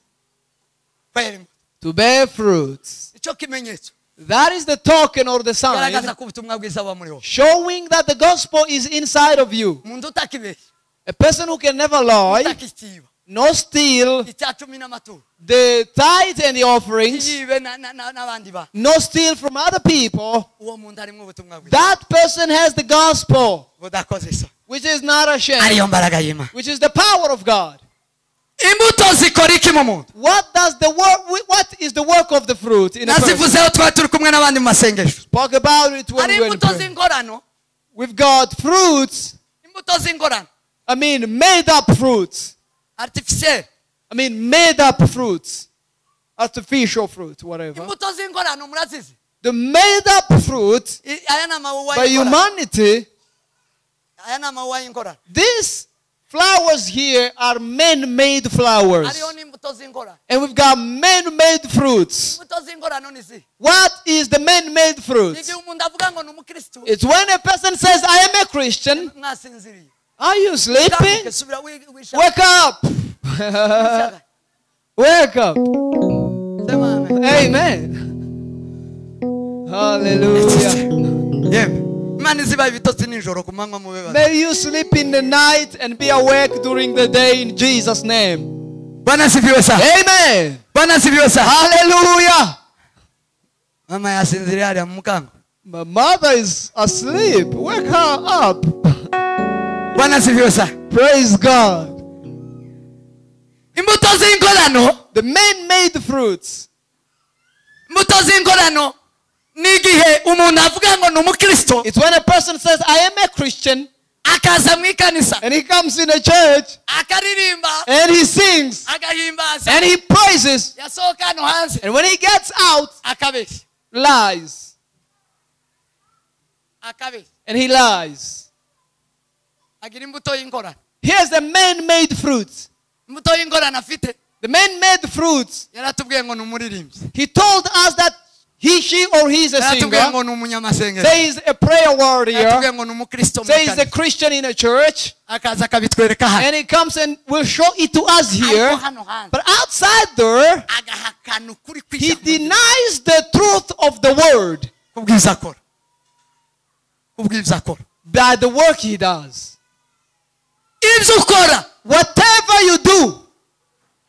Kwera imbuto. To bear fruits. Icyo kimenyetso. That is the token or the sign Garagaza ko ubutumwa bwiza buba muri wowe. showing that the gospel is inside of you. Umuntu utakibeshya. A person who can never lie, Utakitiba. no steal Icya cumi n'amaturo. the tithes and the offerings, Ntiyibe n'abandi bantu. no steal from other people. Uwo muntu arimo ubutumwa bwiza. That person has the gospel, Budakoze isoni. which is not ashamed, Ariyo mbaraga y'Imana. which is the power of God. Imbuto zikora iki mu muntu? What does the work? What is the work of the fruit in a person? Nazivuzeho twari turi kumwe n'abandi mu masengesho. Spoke about it when Hari we were in imbuto prayer. z'ingorano. We've got fruits. Imbuto z'ingorano. I mean, made up fruits. Artificiel. I mean, made up fruits, artificial fruit, whatever. Imbuto z'ingorano murazizi. The made up fruit Aya ni amawuwa by y'ingorano. humanity. Aya ni amawuwa y'ingorano. These flowers here are man-made flowers. Hariho n'imbuto z'ingorano. And we've got man-made fruits. Imbuto z'ingorano ni izihe? What is the man-made fruit? Igihe umuntu avuga ngo ni umukristo. It's when a person says, I am a Christian. Mwasinziriye. Are you sleeping? Subira wishaka. Wake up. Wake up. Sema amen. Amen. Hallelujah. Yemwe. Imana izibaha ibitotsi nijoro ku manywa mube bazima. May you sleep in the night and be awake during the day in Jesus' name. Bwana asifiwe sana. Amen. Bwana asifiwe sana. Hallelujah. Mama yasinziriye hariya mu mukango. My mother is asleep. Wake her up. Bwana asifiwe sana. Praise God. Imbuto z'ingorano. The man-made fruits. Imbuto z'ingorano ni igihe umuntu avuga ngo ni umukristo. It's when a person says, I am a Christian. Akaza mu ikanisa. And he comes in a church. Akaririmba. And he sings. Agahimbaza. And he praises. Yasohoka hano hanze. And when he gets out, akabeshya. Lies. Akabeshya. And he lies. Agira imbuto y'ingorano. Here's the man-made fruits. Imbuto y'ingorano afite. The man-made fruits. Yaratubwiye ngo ni umuririmbyi. He told us that he, she, or he is a singer. Yaratubwiye ngo ni umunyamasengesho. Say he's a prayer warrior. Yaratubwiye ngo ni umukristo. Say he's a Christian in a church. Akaza akabitwereka hano. And he comes and will show it to us here. Ariko hano hanze. But outside there, agahakana ukuri he kw'ijambo. denies the truth of the word. Kubwiza akora. Kubwiza akora. By the work he does. Ibyo ukora. Whatever you do,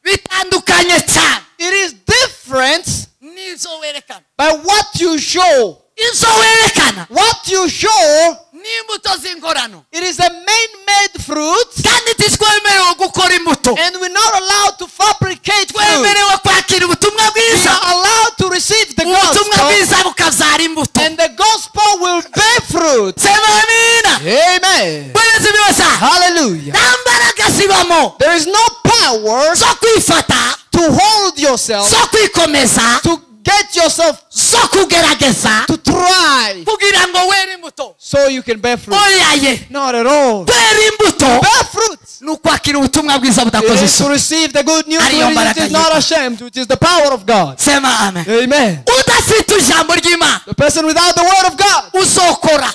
bitandukanye cyane. It is different N'ibyo werekana. by what you show. Ibyo werekana. What you show, N'imbuto z'ingorano. it is a man-made fruit. Kandi ntitwemerewe gukora imbuto. And we're not allowed to fabricate fruit. Twemerewe kwakira ubutumwa bwiza. We are allowed to receive the Ubutumwa gospel. bwiza bukabyara imbuto. And the gospel will bear fruit. Sema amina. Amen. Bwana asifiwe sana. Hallelujah. Nta mbaraga zibamo. There is no power zo kwifata, to hold yourself, zo kwikomeza, to get yourself, zo kugerageza, to try, kugira ngo were imbuto. so you can bear fruit. Oyaye. Not at all. Kwera imbuto Bear fruit. ni ukwakira ubutumwa bwiza It budakoze is to isoni. receive the good news Ariyo which mbaraga is not y'Imana. ashamed, which is the power of God. Sema amen. Amen. Udafite ijambo ry'Imana, The person without the word of God, uzokora.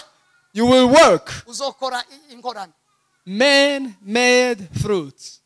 you will work. Uzokora ingorane. Man-made fruits.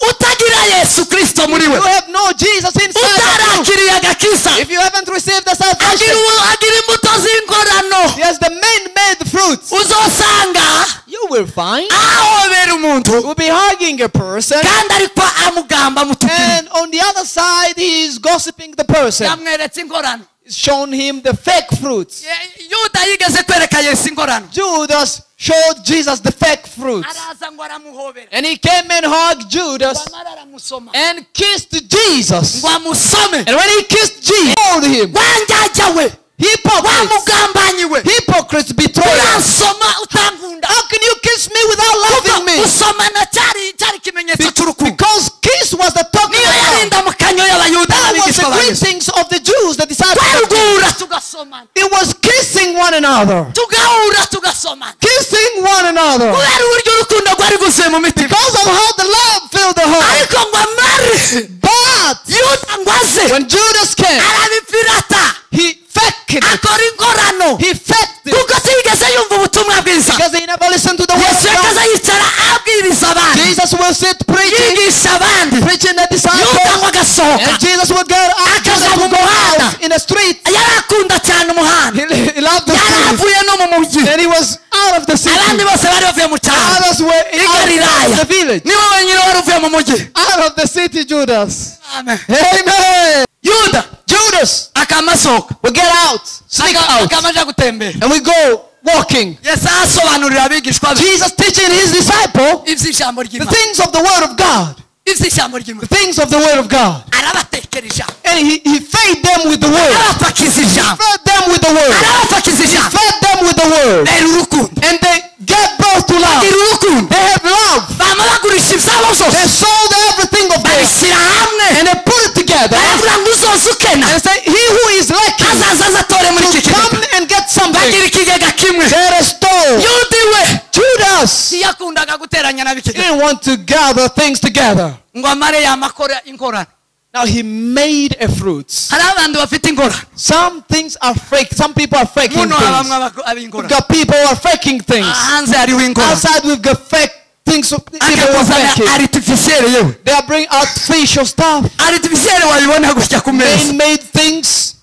Utagira Yesu Kristo muri we. You have no Jesus inside of you. Utarakiriye agakiza. If you haven't received the salvation, Agira imbuto z'ingorano. Yes, the man-made fruits. Uzosanga You will find ahobera umuntu. You will be hugging a person, kandi ariko amugamba amutukira. and on the other side he is gossiping the person. Yamweretse ingorano. Shown him the fake fruits. Yuda yigeze kwereka Yesu ingorano. Judas showed Jesus the fake fruits. Araza ngo aramuhobera. And he came and hugged Judas Ngo amara aramusoma. and kissed Jesus. Ngo amusome. And when he kissed Jesus, he told him, Wanjyajya we. Hypocrites, Wamugambanyi we. hypocrites betrayers. Uransoma utankunda. How can you kiss me without loving me? Gusomana cyari ikimenyetso cy'urukundo. Because kiss was the token Niyo of yari love. indamukanyo y'Abayuda That was the n'abigishwa ba Yesu. greetings of the Jews, the disciples. Twarugura tugasomana. It was kissing one another. Tugahura tugasomana. Kissing one another. Kubera uburyo urukundo rwari rwuzuye mu mitima. Because of how the love filled the heart. Ariko ngo amare. But Yuda ngo aze. when Judas came, Arabipirata. he faked it. Akora ingorano. inkorano. He faked it. Kuko atigeze yumva ubutumwa bwiza. Because he never listened to the word Yesu of yakaza God. yicara abwiriza abandi. Jesus will sit preaching, Yigisha abandi. preaching the disciples. Yuda ngo agasohoka. And Jesus would go out, Jesus Akaza mu would go muhanda. out in the street. Yari akunda cyane umuhanda. He loved the Yari street. avuye no mu mujyi. And he was out of the city. Abandi bose bari bavuye mu cyaro. Others were I out Galilaya. of the village. Niwe wenyine wari uvuye mu mujyi. Out of the city, Judas. Amen. Amen. Yuda Judas akamasohoka. will get out, sneak out, Akama aja gutembera. and we go walking. Yesu asobanurira abigishwa be Jesus teaching his disciple iby'ijambo the ry'Imana. things of the word of God. Iby'ijambo ry'Imana. The things of the word of God. Arabatekera ijambo. And he fed them with the word. Arabapakiza ijambo. Fed them with the word. Arabapakiza ijambo. Fed them with the word. Bera urukundo. And they gave birth to love. Bagira urukundo. They have love. Bama bagurisha ibyabo They byose. sold everything of theirs. Babishyira hamwe. And they put it together. Baravuga ngo uzoze ukena. And say, he who is lacking Azaza aze atore muri iki to kigega. come and get something. Bagira ikigega kimwe. Let us stole. Yuda iwe. Judas Ntiyakundaga guteranya n'ab'ikigega. didn't want to gather things together. Ngo amare yamakora inkorano. Now he made a fruit. Hari abantu bafite inkorano. Some things are fake. Some people are faking Muno things. habamwe We've ab'inkorano. got people who are faking things. Hanze hariho inkorano. Outside we've got fake things. People who are Akakuzana faking. artificielle yewe. They are bringing artificial stuff. Artificielle wayibona gutya ku meza. Man-made things.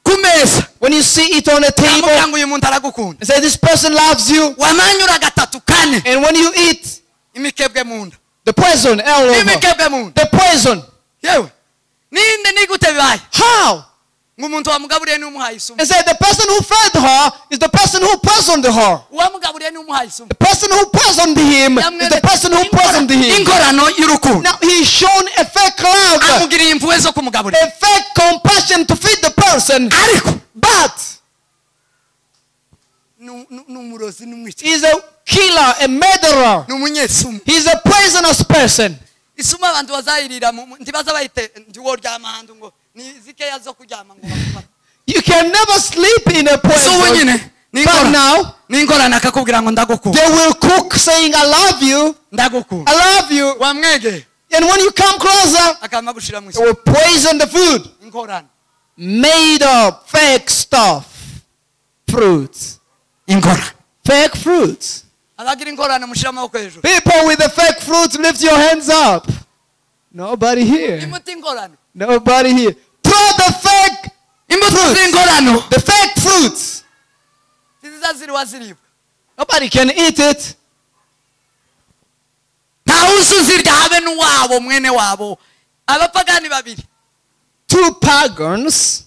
Ku meza. When you see it on a table, Amubwira ngo uyu muntu aragukunda. and say this person loves you. Wamanyura gatatu kane. And when you eat, Imikebwe mu nda. the poison all over. Imikebwe mu nda. The poison. Yewe. Ninde ni gute bibaye? How? Ngo umuntu wamugaburiye ni umuhaye isumu. And say the person who fed her is the person who poisoned her. Uwamugaburiye ni umuhaye isumu. The person who poisoned him is the person who poisoned him. Inkorano y'urukundo. Now he's shown a fake love, Amugiriye impuhwe zo kumugaburira. a fake compassion to feed the person. Ariko But ni umurozi n'umwicanyi. he's a killer, a murderer. Ni umunyesumu. He's a poisonous person. Isumu abantu bazayirira ntibaza bayite ntiworyama ahantu ngo ni zikeya zo kuryama ngo bakufate. You can never sleep in a Si ubu poison. nyine ni But inkorano. now Ni inkorano akakubwira ngo ndagukunda. they will cook saying, I love you, Ndagukunda. I love you. Wamwegeye And when you come closer, akama gushira mu they isumu. will poison the food. Inkorano. Made up fake stuff. Fruits. Inkorano. Fake fruits. Abagira inkorano mushira amaboko hejuru. People with the fake fruits, lift your hands up. Nobody here. Imbuto inkorano. Nobody here. Throw the fake, Imbuto z'inkorano. the fake fruits. Ntiziza ziriwa ziribwa. Nobody can eat it. Nta uzirya habe n'uwabo mwene wabo. Abapagani babiri. Two pagans.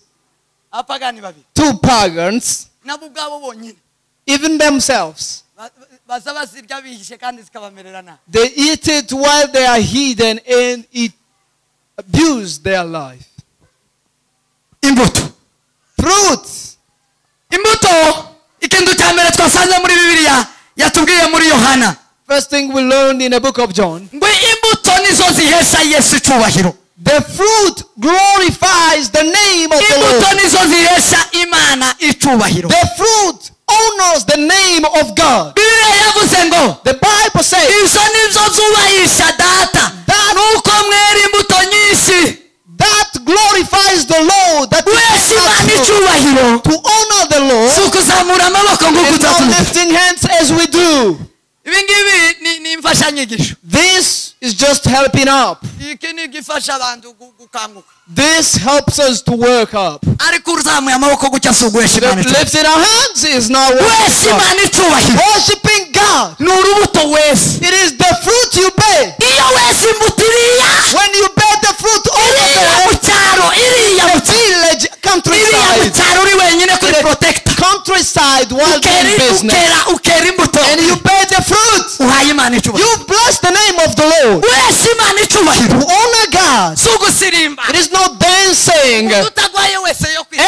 Abapagani babiri. Two pagans. Nabo ubwabo bonyine. Even themselves. Baza bazirya bihishe kandi zikabamerera nabi. They eat it while they are hidden and it abuse their life. Imbuto. Fruits. Imbuto ikintu cya mbere twasanze muri Bibiliya yatubwiye muri Yohana. First thing we learned in the book of John. Ngo imbuto nizo zihesha Yesu icyubahiro. The fruit glorifies the name of the Lord. Imbuto nizo zihesha Imana icyubahiro. The fruit honors the name of God. Bibiliya yavuze ngo The Bible says izo nizo zubahisha data. Nuko mwera imbuto nyinshi. That glorifies the Lord. That Wese Imana icyubahiro. To honor the Lord. Si ukuzamura amaboko ngo And not lifting hands as we do. Ibi ngibi ni imfashanyigisho. This is just helping up. Iki ni igifasha abantu gukanguka. This helps us to work up. Ariko uzamuye amaboko gutya si uguhesha Imana icyubahiro. Lifting our hands is not Wese Imana icyubahiro. Worshiping God. Ni urubuto wese. It is the fruit you bear. Iyo wese imbuto iriya. When you bear the fruit over Iriya mu cyaro, iriya mu village, countryside. Iriya mu cyaro uri wenyine kuri protector. Countryside while doing business. Ukera imbuto. And you bear the fruit. Uhaye Imana icyubahiro. You bless the name of the Lord. Wese Imana icyubahiro. To honor God. Si ugusirimba. It is not dancing. Utagwaye wese yo kwita.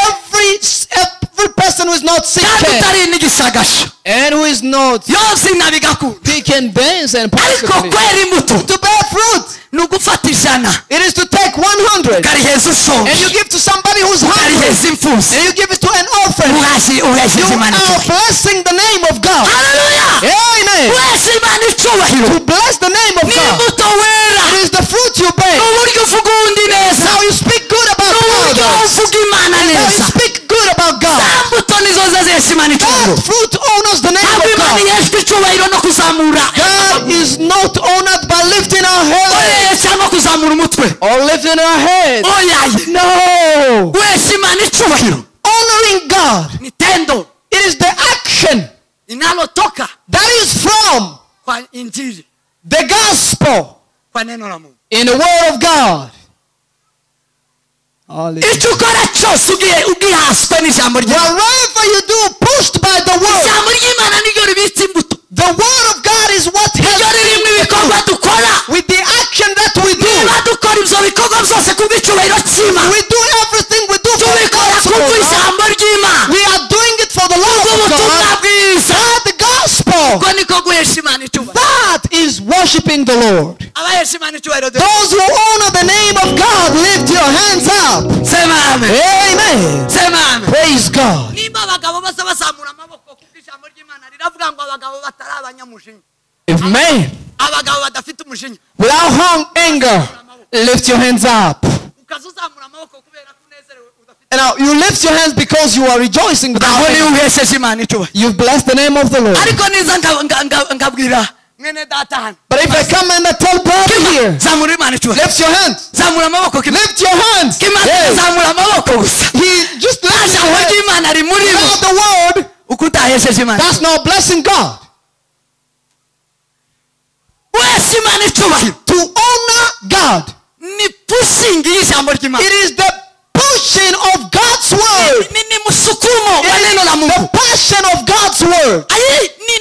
Every person who is not sick Kandi utari n'igishagasha. And who is not. Yose nabigakunda. He can dance and Ariko possibly. kwera imbuto. To bear fruit. Ni ugufata ijana. It is to take 100. Ukariheza ushonje. And you give to somebody who's hungry. Ukariheza imfubyi. And you give it to an orphan. Uhesheje You Imana are icyubahiro. blessing the name of God. Hallelujah. Amen. Wese Imana icyubahiro. To bless the name of Ni God. imbuto wera. It is the fruit you bear. Ni uburyo uvuga undi neza. How you speak good about Ni uburyo others. uvuga Imana How you neza. speak good about God. Za mbuto nizo zihesha Imana raising our heads. Oyaye. No. Guhesha Imana icyubahiro Honoring God. Ni tendo It is the action inalotoka that is from kwa injili, the gospel, kwa neno la Mungu. in the word of God. Hallelujah. Icyo ukora cyose ugiye ugihaswe n'ijambo ry'Imana. Whatever you do, pushed by the word. Ijambo ry'Imana niryo ribitse imbuto. The word of God is what Niryo ririmo ibikorwa dukora. With the action that we do. Niba dukora ibyo bikorwa byose kubw'icyubahiro cy'Imana. We do everything we do for Tubikora kubw'ijambo ry'Imana. We are doing it for the love of God. Bwiza. The gospel. Uko niko guhesha Imana icyubahiro. That is worshiping the Lord. Abahesha Imana icyubahiro. Those who honor the name of God, lift your hands up. Sema amen. Amen. Sema amen. Praise God. Nimba abagabo baza bazamura amaboko kubw'ijambo ry'Imana riravuga ngo abagabo batari abanyamujinya. If man Abagabo badafite umujinya. without anger, lift your hands up. Ukazuzamura amaboko kubera ko unezerewe udafite. And now you lift your hands because you are rejoicing without Aho ni anger. uhesheje Imana icyubahiro. You've blessed the name of the Lord. Ariko niza ngabwira mwene data hano. But if I come and I tell brother here, Zamura Imana icyubahiro. lift your hands. Zamura amaboko. Lift your hands. Kimana zamura amaboko gusa. He just lifts his Ijambo hands. ry'Imana rimuri bo. Without the word, Uko utahesheje Imana. that's not blessing God. Wese Imana icyubahiro. To honor God. Ni pushing y'ijambo ry'Imana. It is the pushing of God's word. Ni musukumo wa neno la Mungu. The passion of God's word. Ayi ni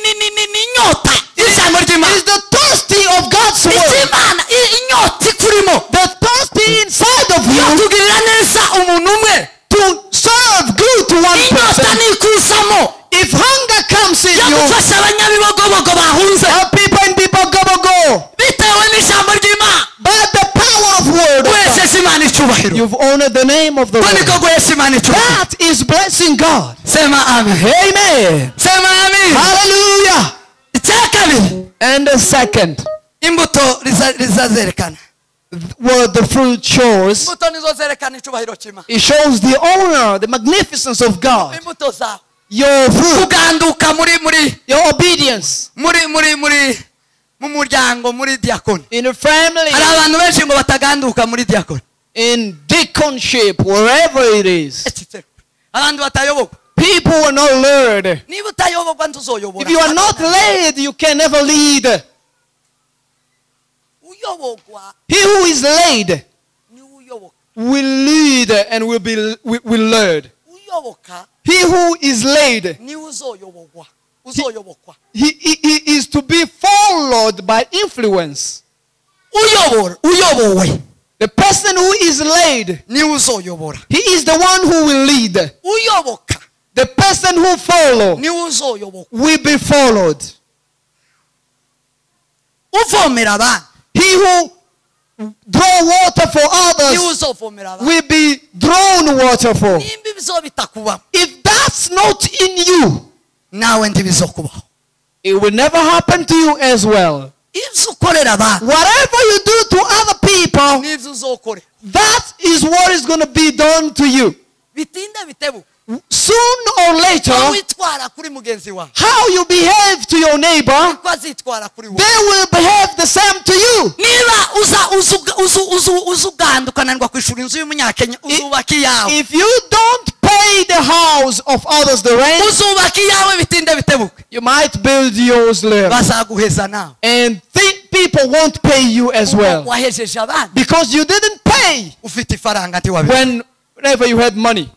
inyota y'ijambo ry'Imana. It is the thirsty of God's word. Imana inyota ikurimo. The thirsty inside of you. Kugirira neza umuntu umwe. To serve good to one person. Inyota nikuzamo. If hunger comes in you, gufasha abanyabibogobogo bahunze. Help people in Bibogobogo. Bitewe n'ijambo ry'Imana. By the power of word. Guhesha Imana icyubahiro. You've honored the name of the Lord. Niko guhesha Imana icyubahiro. That is blessing God. Sema amen. Amen. Sema amen. Hallelujah. Icya kabiri. And the second. Imbuto rizazerekana. What the fruit shows. Imbuto nizo zerekana icyubahiro cy'Imana. It shows the honor, the magnificence of God. Imbuto zawe. Your fruit. Kuganduka muri your obedience. Muri mu muryango muri diakoni. In the family. Hari abantu benshi ngo bataganduka muri diakoni. In deaconship, wherever it is. Abantu batayoborwa. People are not led. Niba utayoborwa ntuzoyobora. If you are not led, you can never lead. Uyoborwa. He who is led will lead and will be will lead. Uyoboka. He who is led, he is to be followed by influence. Uyobowe. The person who is led, he is the one who will lead. Uyoboka. The person who follows will be followed. Uvomera abandi. He who draw water for others will be drawn water for. If that's not in you, it will never happen to you as well. Whatever you do to other people, that is what is going to be done to you. Soon or later, how you behave to your neighbor, they will behave the same to you. If you don't pay the house of others the rent, you might build yours later. And think people won't pay you as well. Because you didn't pay whenever you had money.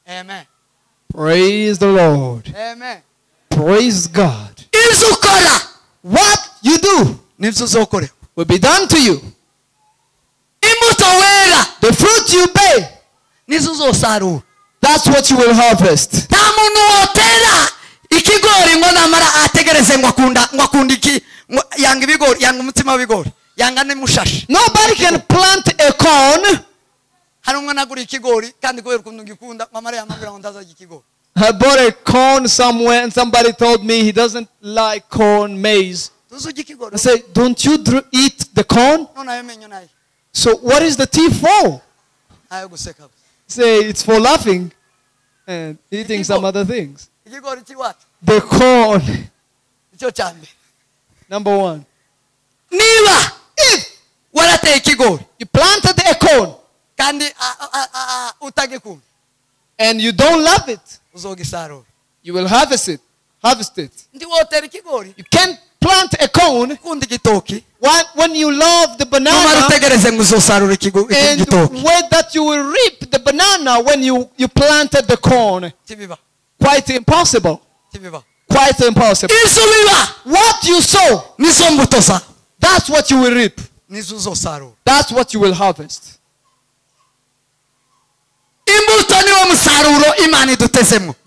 Amen. Praise the Lord. Amen. Praise God. What you do will be done to you. The fruit you bear, that's what you will harvest. Nobody can plant a corn. I bought a corn somewhere and somebody told me he doesn't like corn, maize. I said, don't you eat the corn? So what is the tea for? Say it's for laughing and eating some other things. The corn. Number one. If Wateye ikigori. You planted a corn. Kandi utagikunda. And you don't love it. Uzogisarura. You will harvest it. Harvest it. Ndi wotera ikigori. You can't plant a corn. Ukunda igitoki. When you love the banana, and wait that you will reap the banana when you planted the corn. Quite impossible. Quite impossible. What you sow, that's what you will reap. That's what you will harvest.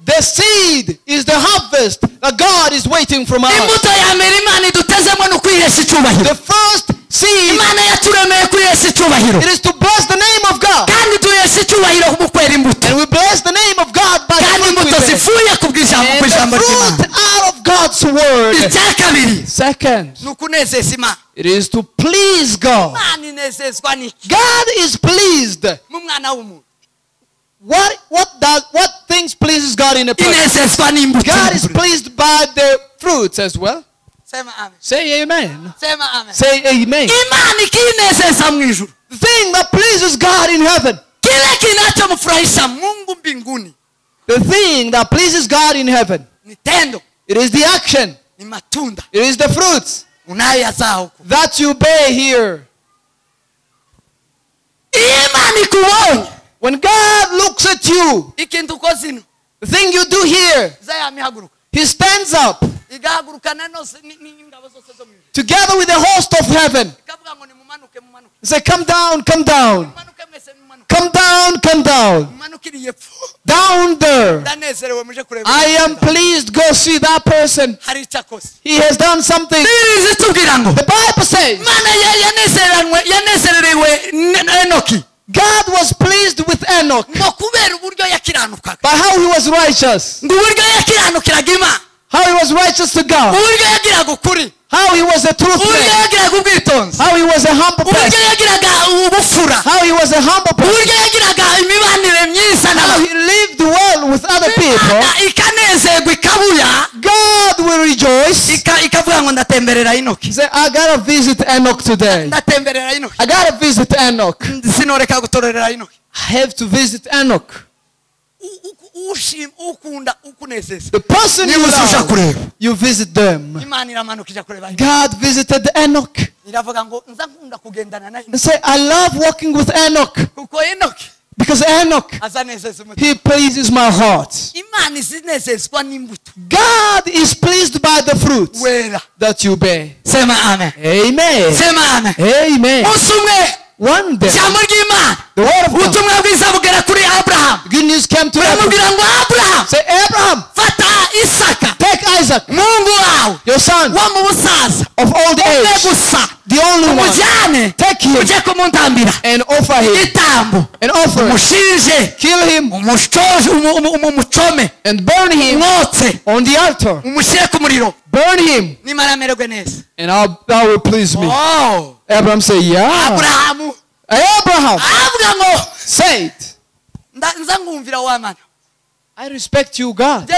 The seed is the harvest that God is waiting from us. The first seed, it is to bless the name of God. And we bless the name of God by the fruit we bear. And the fruit out of God's word. Second, it is to please God. God is pleased. What things pleases God in a person? God is pleased by the fruits as well. Say amen. Say amen. The thing that pleases God in heaven. The thing that pleases God in heaven. It is the action. It is the fruits that you bear here. When God looks at you, the thing you do here, He stands up together with the host of heaven. He said, come down, come down. Come down, come down. Down there. I am pleased. Go see that person. He has done something. The Bible says, God was pleased with Enoch by how he was righteous. How he was righteous to God. How he was a truth man. How he was a humble person. How he was a humble person. How he lived well with other people. God will rejoice. He said, I gotta visit Enoch today. I gotta visit Enoch. I have to visit Enoch. The person you love, you visit them. God visited Enoch. And say, I love walking with Enoch. Because Enoch, he pleases my heart. God is pleased by the fruits that you bear. Amen. Amen. One day, the word of God, the good news came to Abraham. Say, Abraham, take Isaac, your son, of old age, the only one. Take him and offer him, and offer him, kill him, and burn him on the altar. Burn him, and that will please me. Oh. Abraham said, yeah. Abraham said, I respect you, God.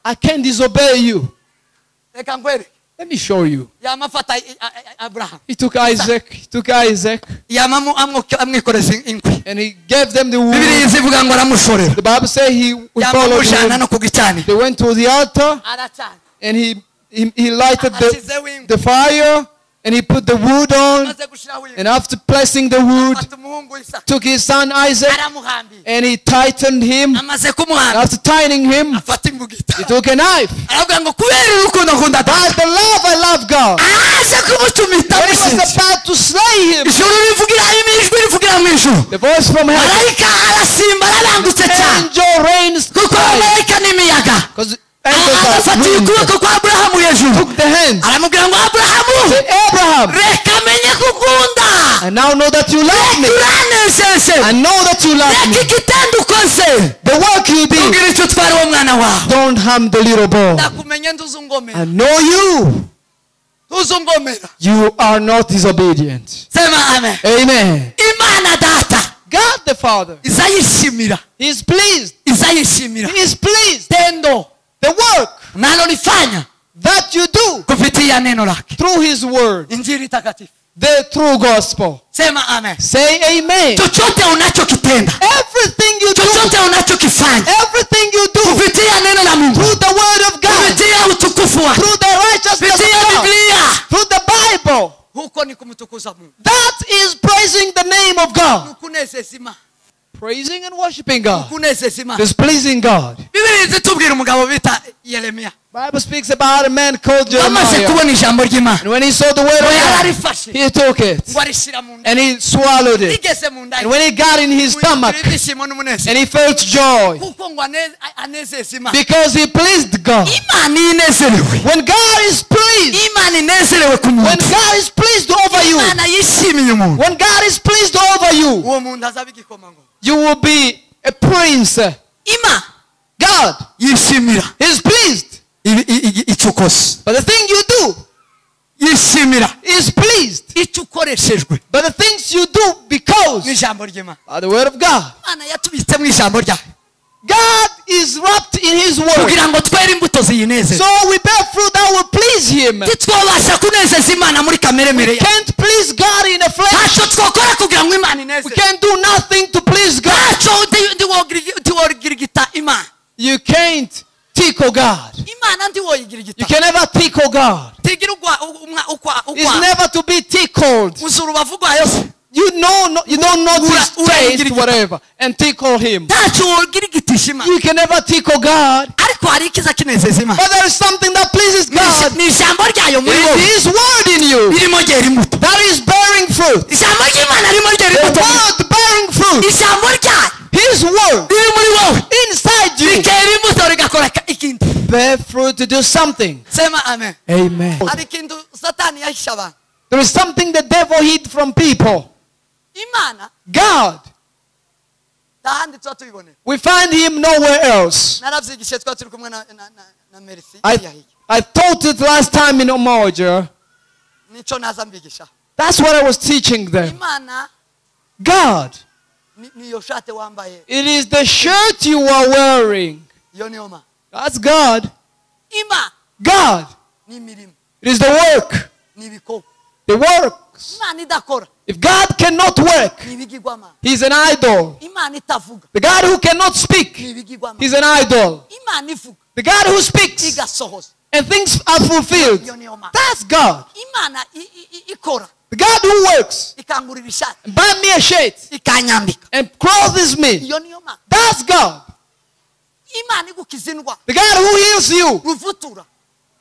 I can't disobey you. Let me show you. He took Isaac. He took Isaac. And he gave them the wood. The Bible says he followed him. They went to the altar. And he lighted the fire. And he put the wood on. And after placing the wood, took his son Isaac. And he tightened him. And after tightening him, he took a knife. By the love I love God, when he was about to slay him, the voice from heaven, the angel reigns. Because took the hand. Say, Abraham, I now know that you love me. I know that you love me. The work you did, don't harm the little boy. I know you. You are not disobedient. Amen. God the Father, He is pleased. He is pleased. The work that you do through His word, The true gospel. Sema amen. Say amen. Chochote unachokitenda, Everything you do, chochote unachokifanya everything you do, kupitia neno la Mungu, through the word of God, kupitia utukufu wake, through the righteousness of kupitia God, Biblia, through the Bible, huko ni kumtukuza Mungu, that is praising the name of God. Ni kunezeza Imana. Praising and worshiping God. Kunezeza Imana. Displeasing God. Biblia izitubwira umugabo bita Yeremia Bible speaks about a man called amaze Jeremiah. kubona ijambo ry'Imana, And when he saw the word ngo of God, yararifashe he took it ngo arishyira mu nda, and he swallowed it. rigeze mu nda And when it got in his stomach, ibyishimo n'umunezero, and he felt joy kuko ngo anezeze Imana. because he pleased God. Imana inezerewe, When God is pleased, Imana inezerewe ku when muntu, God is pleased over you, Imana yishimiye umuntu, when God is pleased over you, uwo muntu azaba igikomangoma. you will be a prince. Imana God yishimira is pleased. Icyo ukoze, But the thing you do yishimira is pleased. icyo ukoreshejwe But the things you do because n'ijambo ry'Imana. by the word of God. Imana yatubitse mu ijambo ryayo God is wrapped in his word. kugira ngo twere imbuto ziyinezeze. So we bear fruit that will please him. Ntitwabasha kunezeza Imana muri kamere mere We yacu. can't please God in the flesh. Ntacyo twakora kugira ngo Imana We inezeze. can't do nothing to please God. Ntacyo ntiwogirigita Imana. You can't tickle God. Imana ntiwoyigirigita. You can never tickle God. Tigira ukwa It's ukwa. never to be tickled. Uzi urubavu rwayo se. You know, no, you don't know his taste, Ura- whatever, and tickle him. Ntacyo wogirigitisha Imana. You can never tickle God. Ariko hari ikiza kinezeza Imana. But there is something that pleases God. Ni ijambo ryayo muri It wowe is His word in you ririmo ryera imbuto. that is bearing fruit. Ijambo ry'Imana ririmo ryera The imbuto. word bearing fruit. Ijambo ryayo His word riri muri wowe inside you. rikera imbuto rigakora ikindi. Bear fruit to do something. Sema amen. Amen. Hari ikintu Satani yahishe abantu. There is something the devil hid from people. Imana God, nta handi tuba tubibonera. we find him nowhere else. Narabyigishe twari turi kumwe na Merci. I taught it last time in Omoja. Nico naza mbigisha. That's what I was teaching them. Imana God, niyo shate wambaye. it is the shirt you are wearing. Iyo niyo ma. That's God. Imana God, ni imirimo, it is the work. ni ibikorwa. The works. Imana idakora If God cannot work, ni ibigirwamana. he's an idol. Imana itavuga The God who cannot speak, ni ibigirwamana. he's an idol. Imana ivuga The God who speaks igasohoza and things are fulfilled, iyo niyo mana. that's God. Imana ikora The God who works ikangurira ishati and buy me a shirt ikanyambika and clothes me, iyo niyo mana. that's God. Imana igukiza indwara, The God who heals you, ruvutura,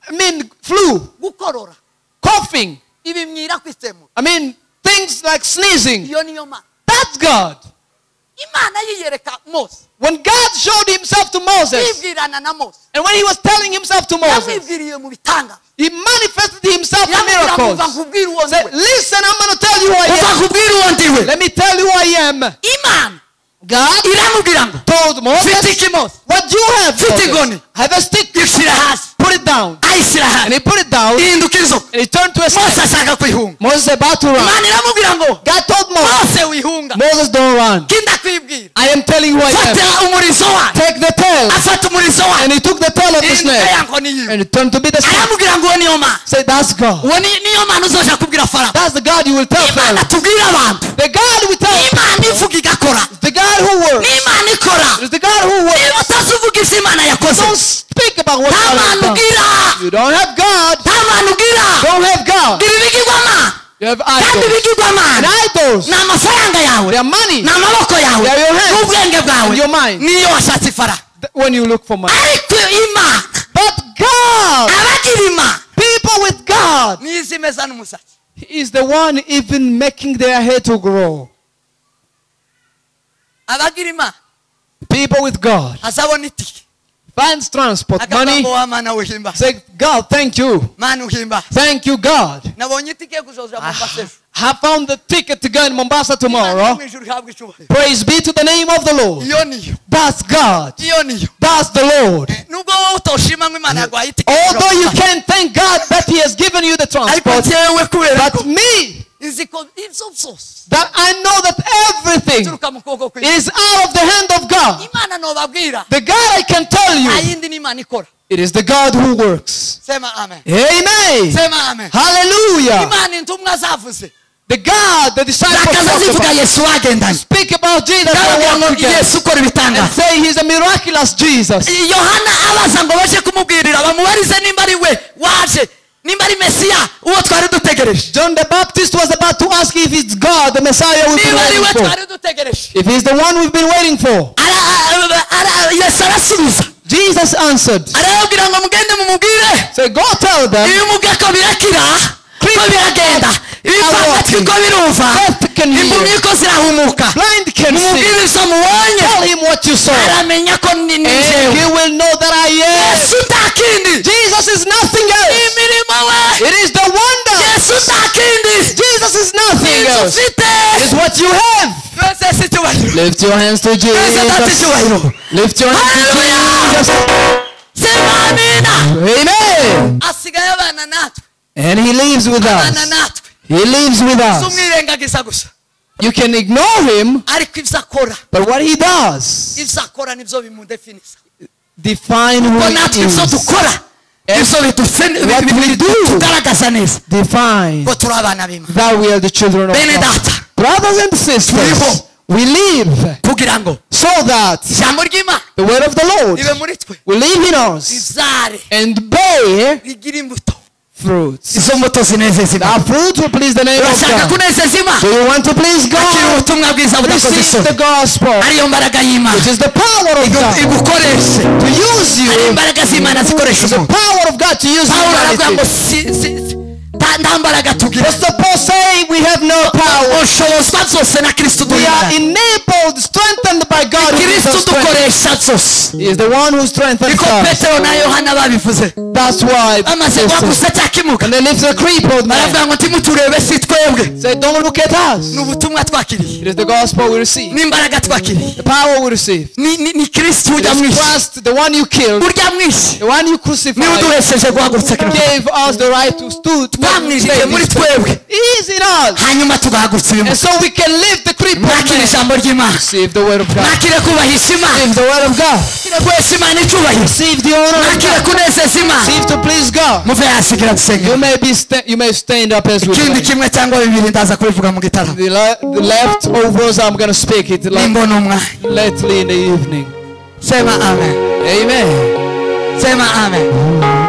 I mean, flu, gukorora, coughing, ibimyira kwisemura, I mean, things like sneezing, iyo niyo mana. that's God. Imana yiyereka Mose, When God showed himself to Moses, yibwirana na Mose, and when he was telling himself to Moses, yamwibwiriye mu bitangaza, he manifested himself in yamubwira ngo miracles. uva nkubwire uwo Said, ndiwe, listen, I'm going to tell you who I uva am. nkubwire uwo ndiwe. Let me tell you who I am. Imana God iramubwira ngo told Moses, mfite iki Mose? what do you have? Mfite Moses? inkoni. I have a stick. Ishyira hasi. Put it down. Ayishyira hasi. And he put it down. Ihinduka inzoka. And he turned to a Mose snake. ashaka kwihunga. Moses is about to run. Imana iramubwira ngo God told Moses, Mose wihunga, Moses, don't run. kinda kwibwira, I am telling you who I am. fata umurizo wawe. Take the tail. Afata umurizo wawe, And he took the tail of the ihinduka snake. ya nkoni yiwe, And it turned to be the snake. aramubwira ngo uwo niyo mana, Say, that's God. uwo niyo mana uzoja kubwira Farawo. That's the God you will tell Imana Pharaoh. tubwire abantu, The God we tell. Imana ivuga igakora, The God who works. n'Imana ikora. It's the God who works. Niba utazivuga ivyo Imana yakoze, Don't speak about what nta God has mana done. ugira, You don't have God. nta mana ugira. Don't have God. Gira ibigirwamana, You have kandi idols. ibigirwamana And idols, ni amafaranga yawe, they are money ni amaboko yawe, They are your hands. n'ubwenge bwawe, And your mind. niyo washatse ifaranga. When you look for money. Ariko Imana, But God, abagira Imana, people with God, niyo izimeza n'umusatsi. He is the one even making their hair to grow. Abagira Imana People with God azabona itike, finds transport akavuga money. ngo wa Mana uhimba, Say, God, thank you. Mana uhimba, Thank you, God. nabonye itike yo kuzoja Mombasa ejo. I found the ticket to go in Mombasa Imana tomorrow. yo mu ijuru ihabwe icyubahiro. Praise be to the name of the Lord. Iyo niyo, That's God. iyo niyo. That's the Lord. Nubwo wowe utoshima ngo Imana yaguhaye itike yo kuja Although you Mombasa, can't thank God that He has given you the ariko transport, njyewe kubera ko but me, nzi ko ibyo byose that I know that everything bituruka mu kuboko kw'Imana. is out of the hand of God. Imana nobabwira, The God I can tell nta you, yindi ni Imana ikora. it is the God who works. Sema amen. Amen. Sema amen. Hallelujah. Imana intumwa zavuze. The God, the disciples talk about, speak about Jesus and say he's a miraculous Jesus. John the Baptist was about to ask if it's God, the Messiah we've been waiting for. If he's the one we've been waiting for. Jesus answered. So go tell them. Deaf can hear, blind can see. Tell him what you saw, and he will know that I am. Jesus is nothing else. It is the wonder. Jesus is nothing else. It is what you have. Lift your hands to Jesus. Lift your hands to Jesus. Amen. And he lives with us. He lives with us. You can ignore him, but what he does define who he is. And what we do define that we are the children of God. Brothers and sisters, we live so that the word of the Lord will live in us and bear fruits. That fruit will please the name of God. Do you want to please God? Receive the gospel, which is the power of God to use you. The power of God to use humanity. Pastor Paul say we have no power. We are enabled, strengthened by God. He is the one who strengthens us. That's why when they lift the crippled man, say, don't look at us. It is the gospel we receive, the power we receive. It is Christ, the one you killed, the one you crucified, gave us the right to stood. He is in us. And so we can live the crippled man. Receive the word of God. Receive the word of God. Receive the honor of God. Receive to please God. You may stand up as we pray. The leftovers, I'm going to speak it lately in the evening. Amen. Amen. Amen.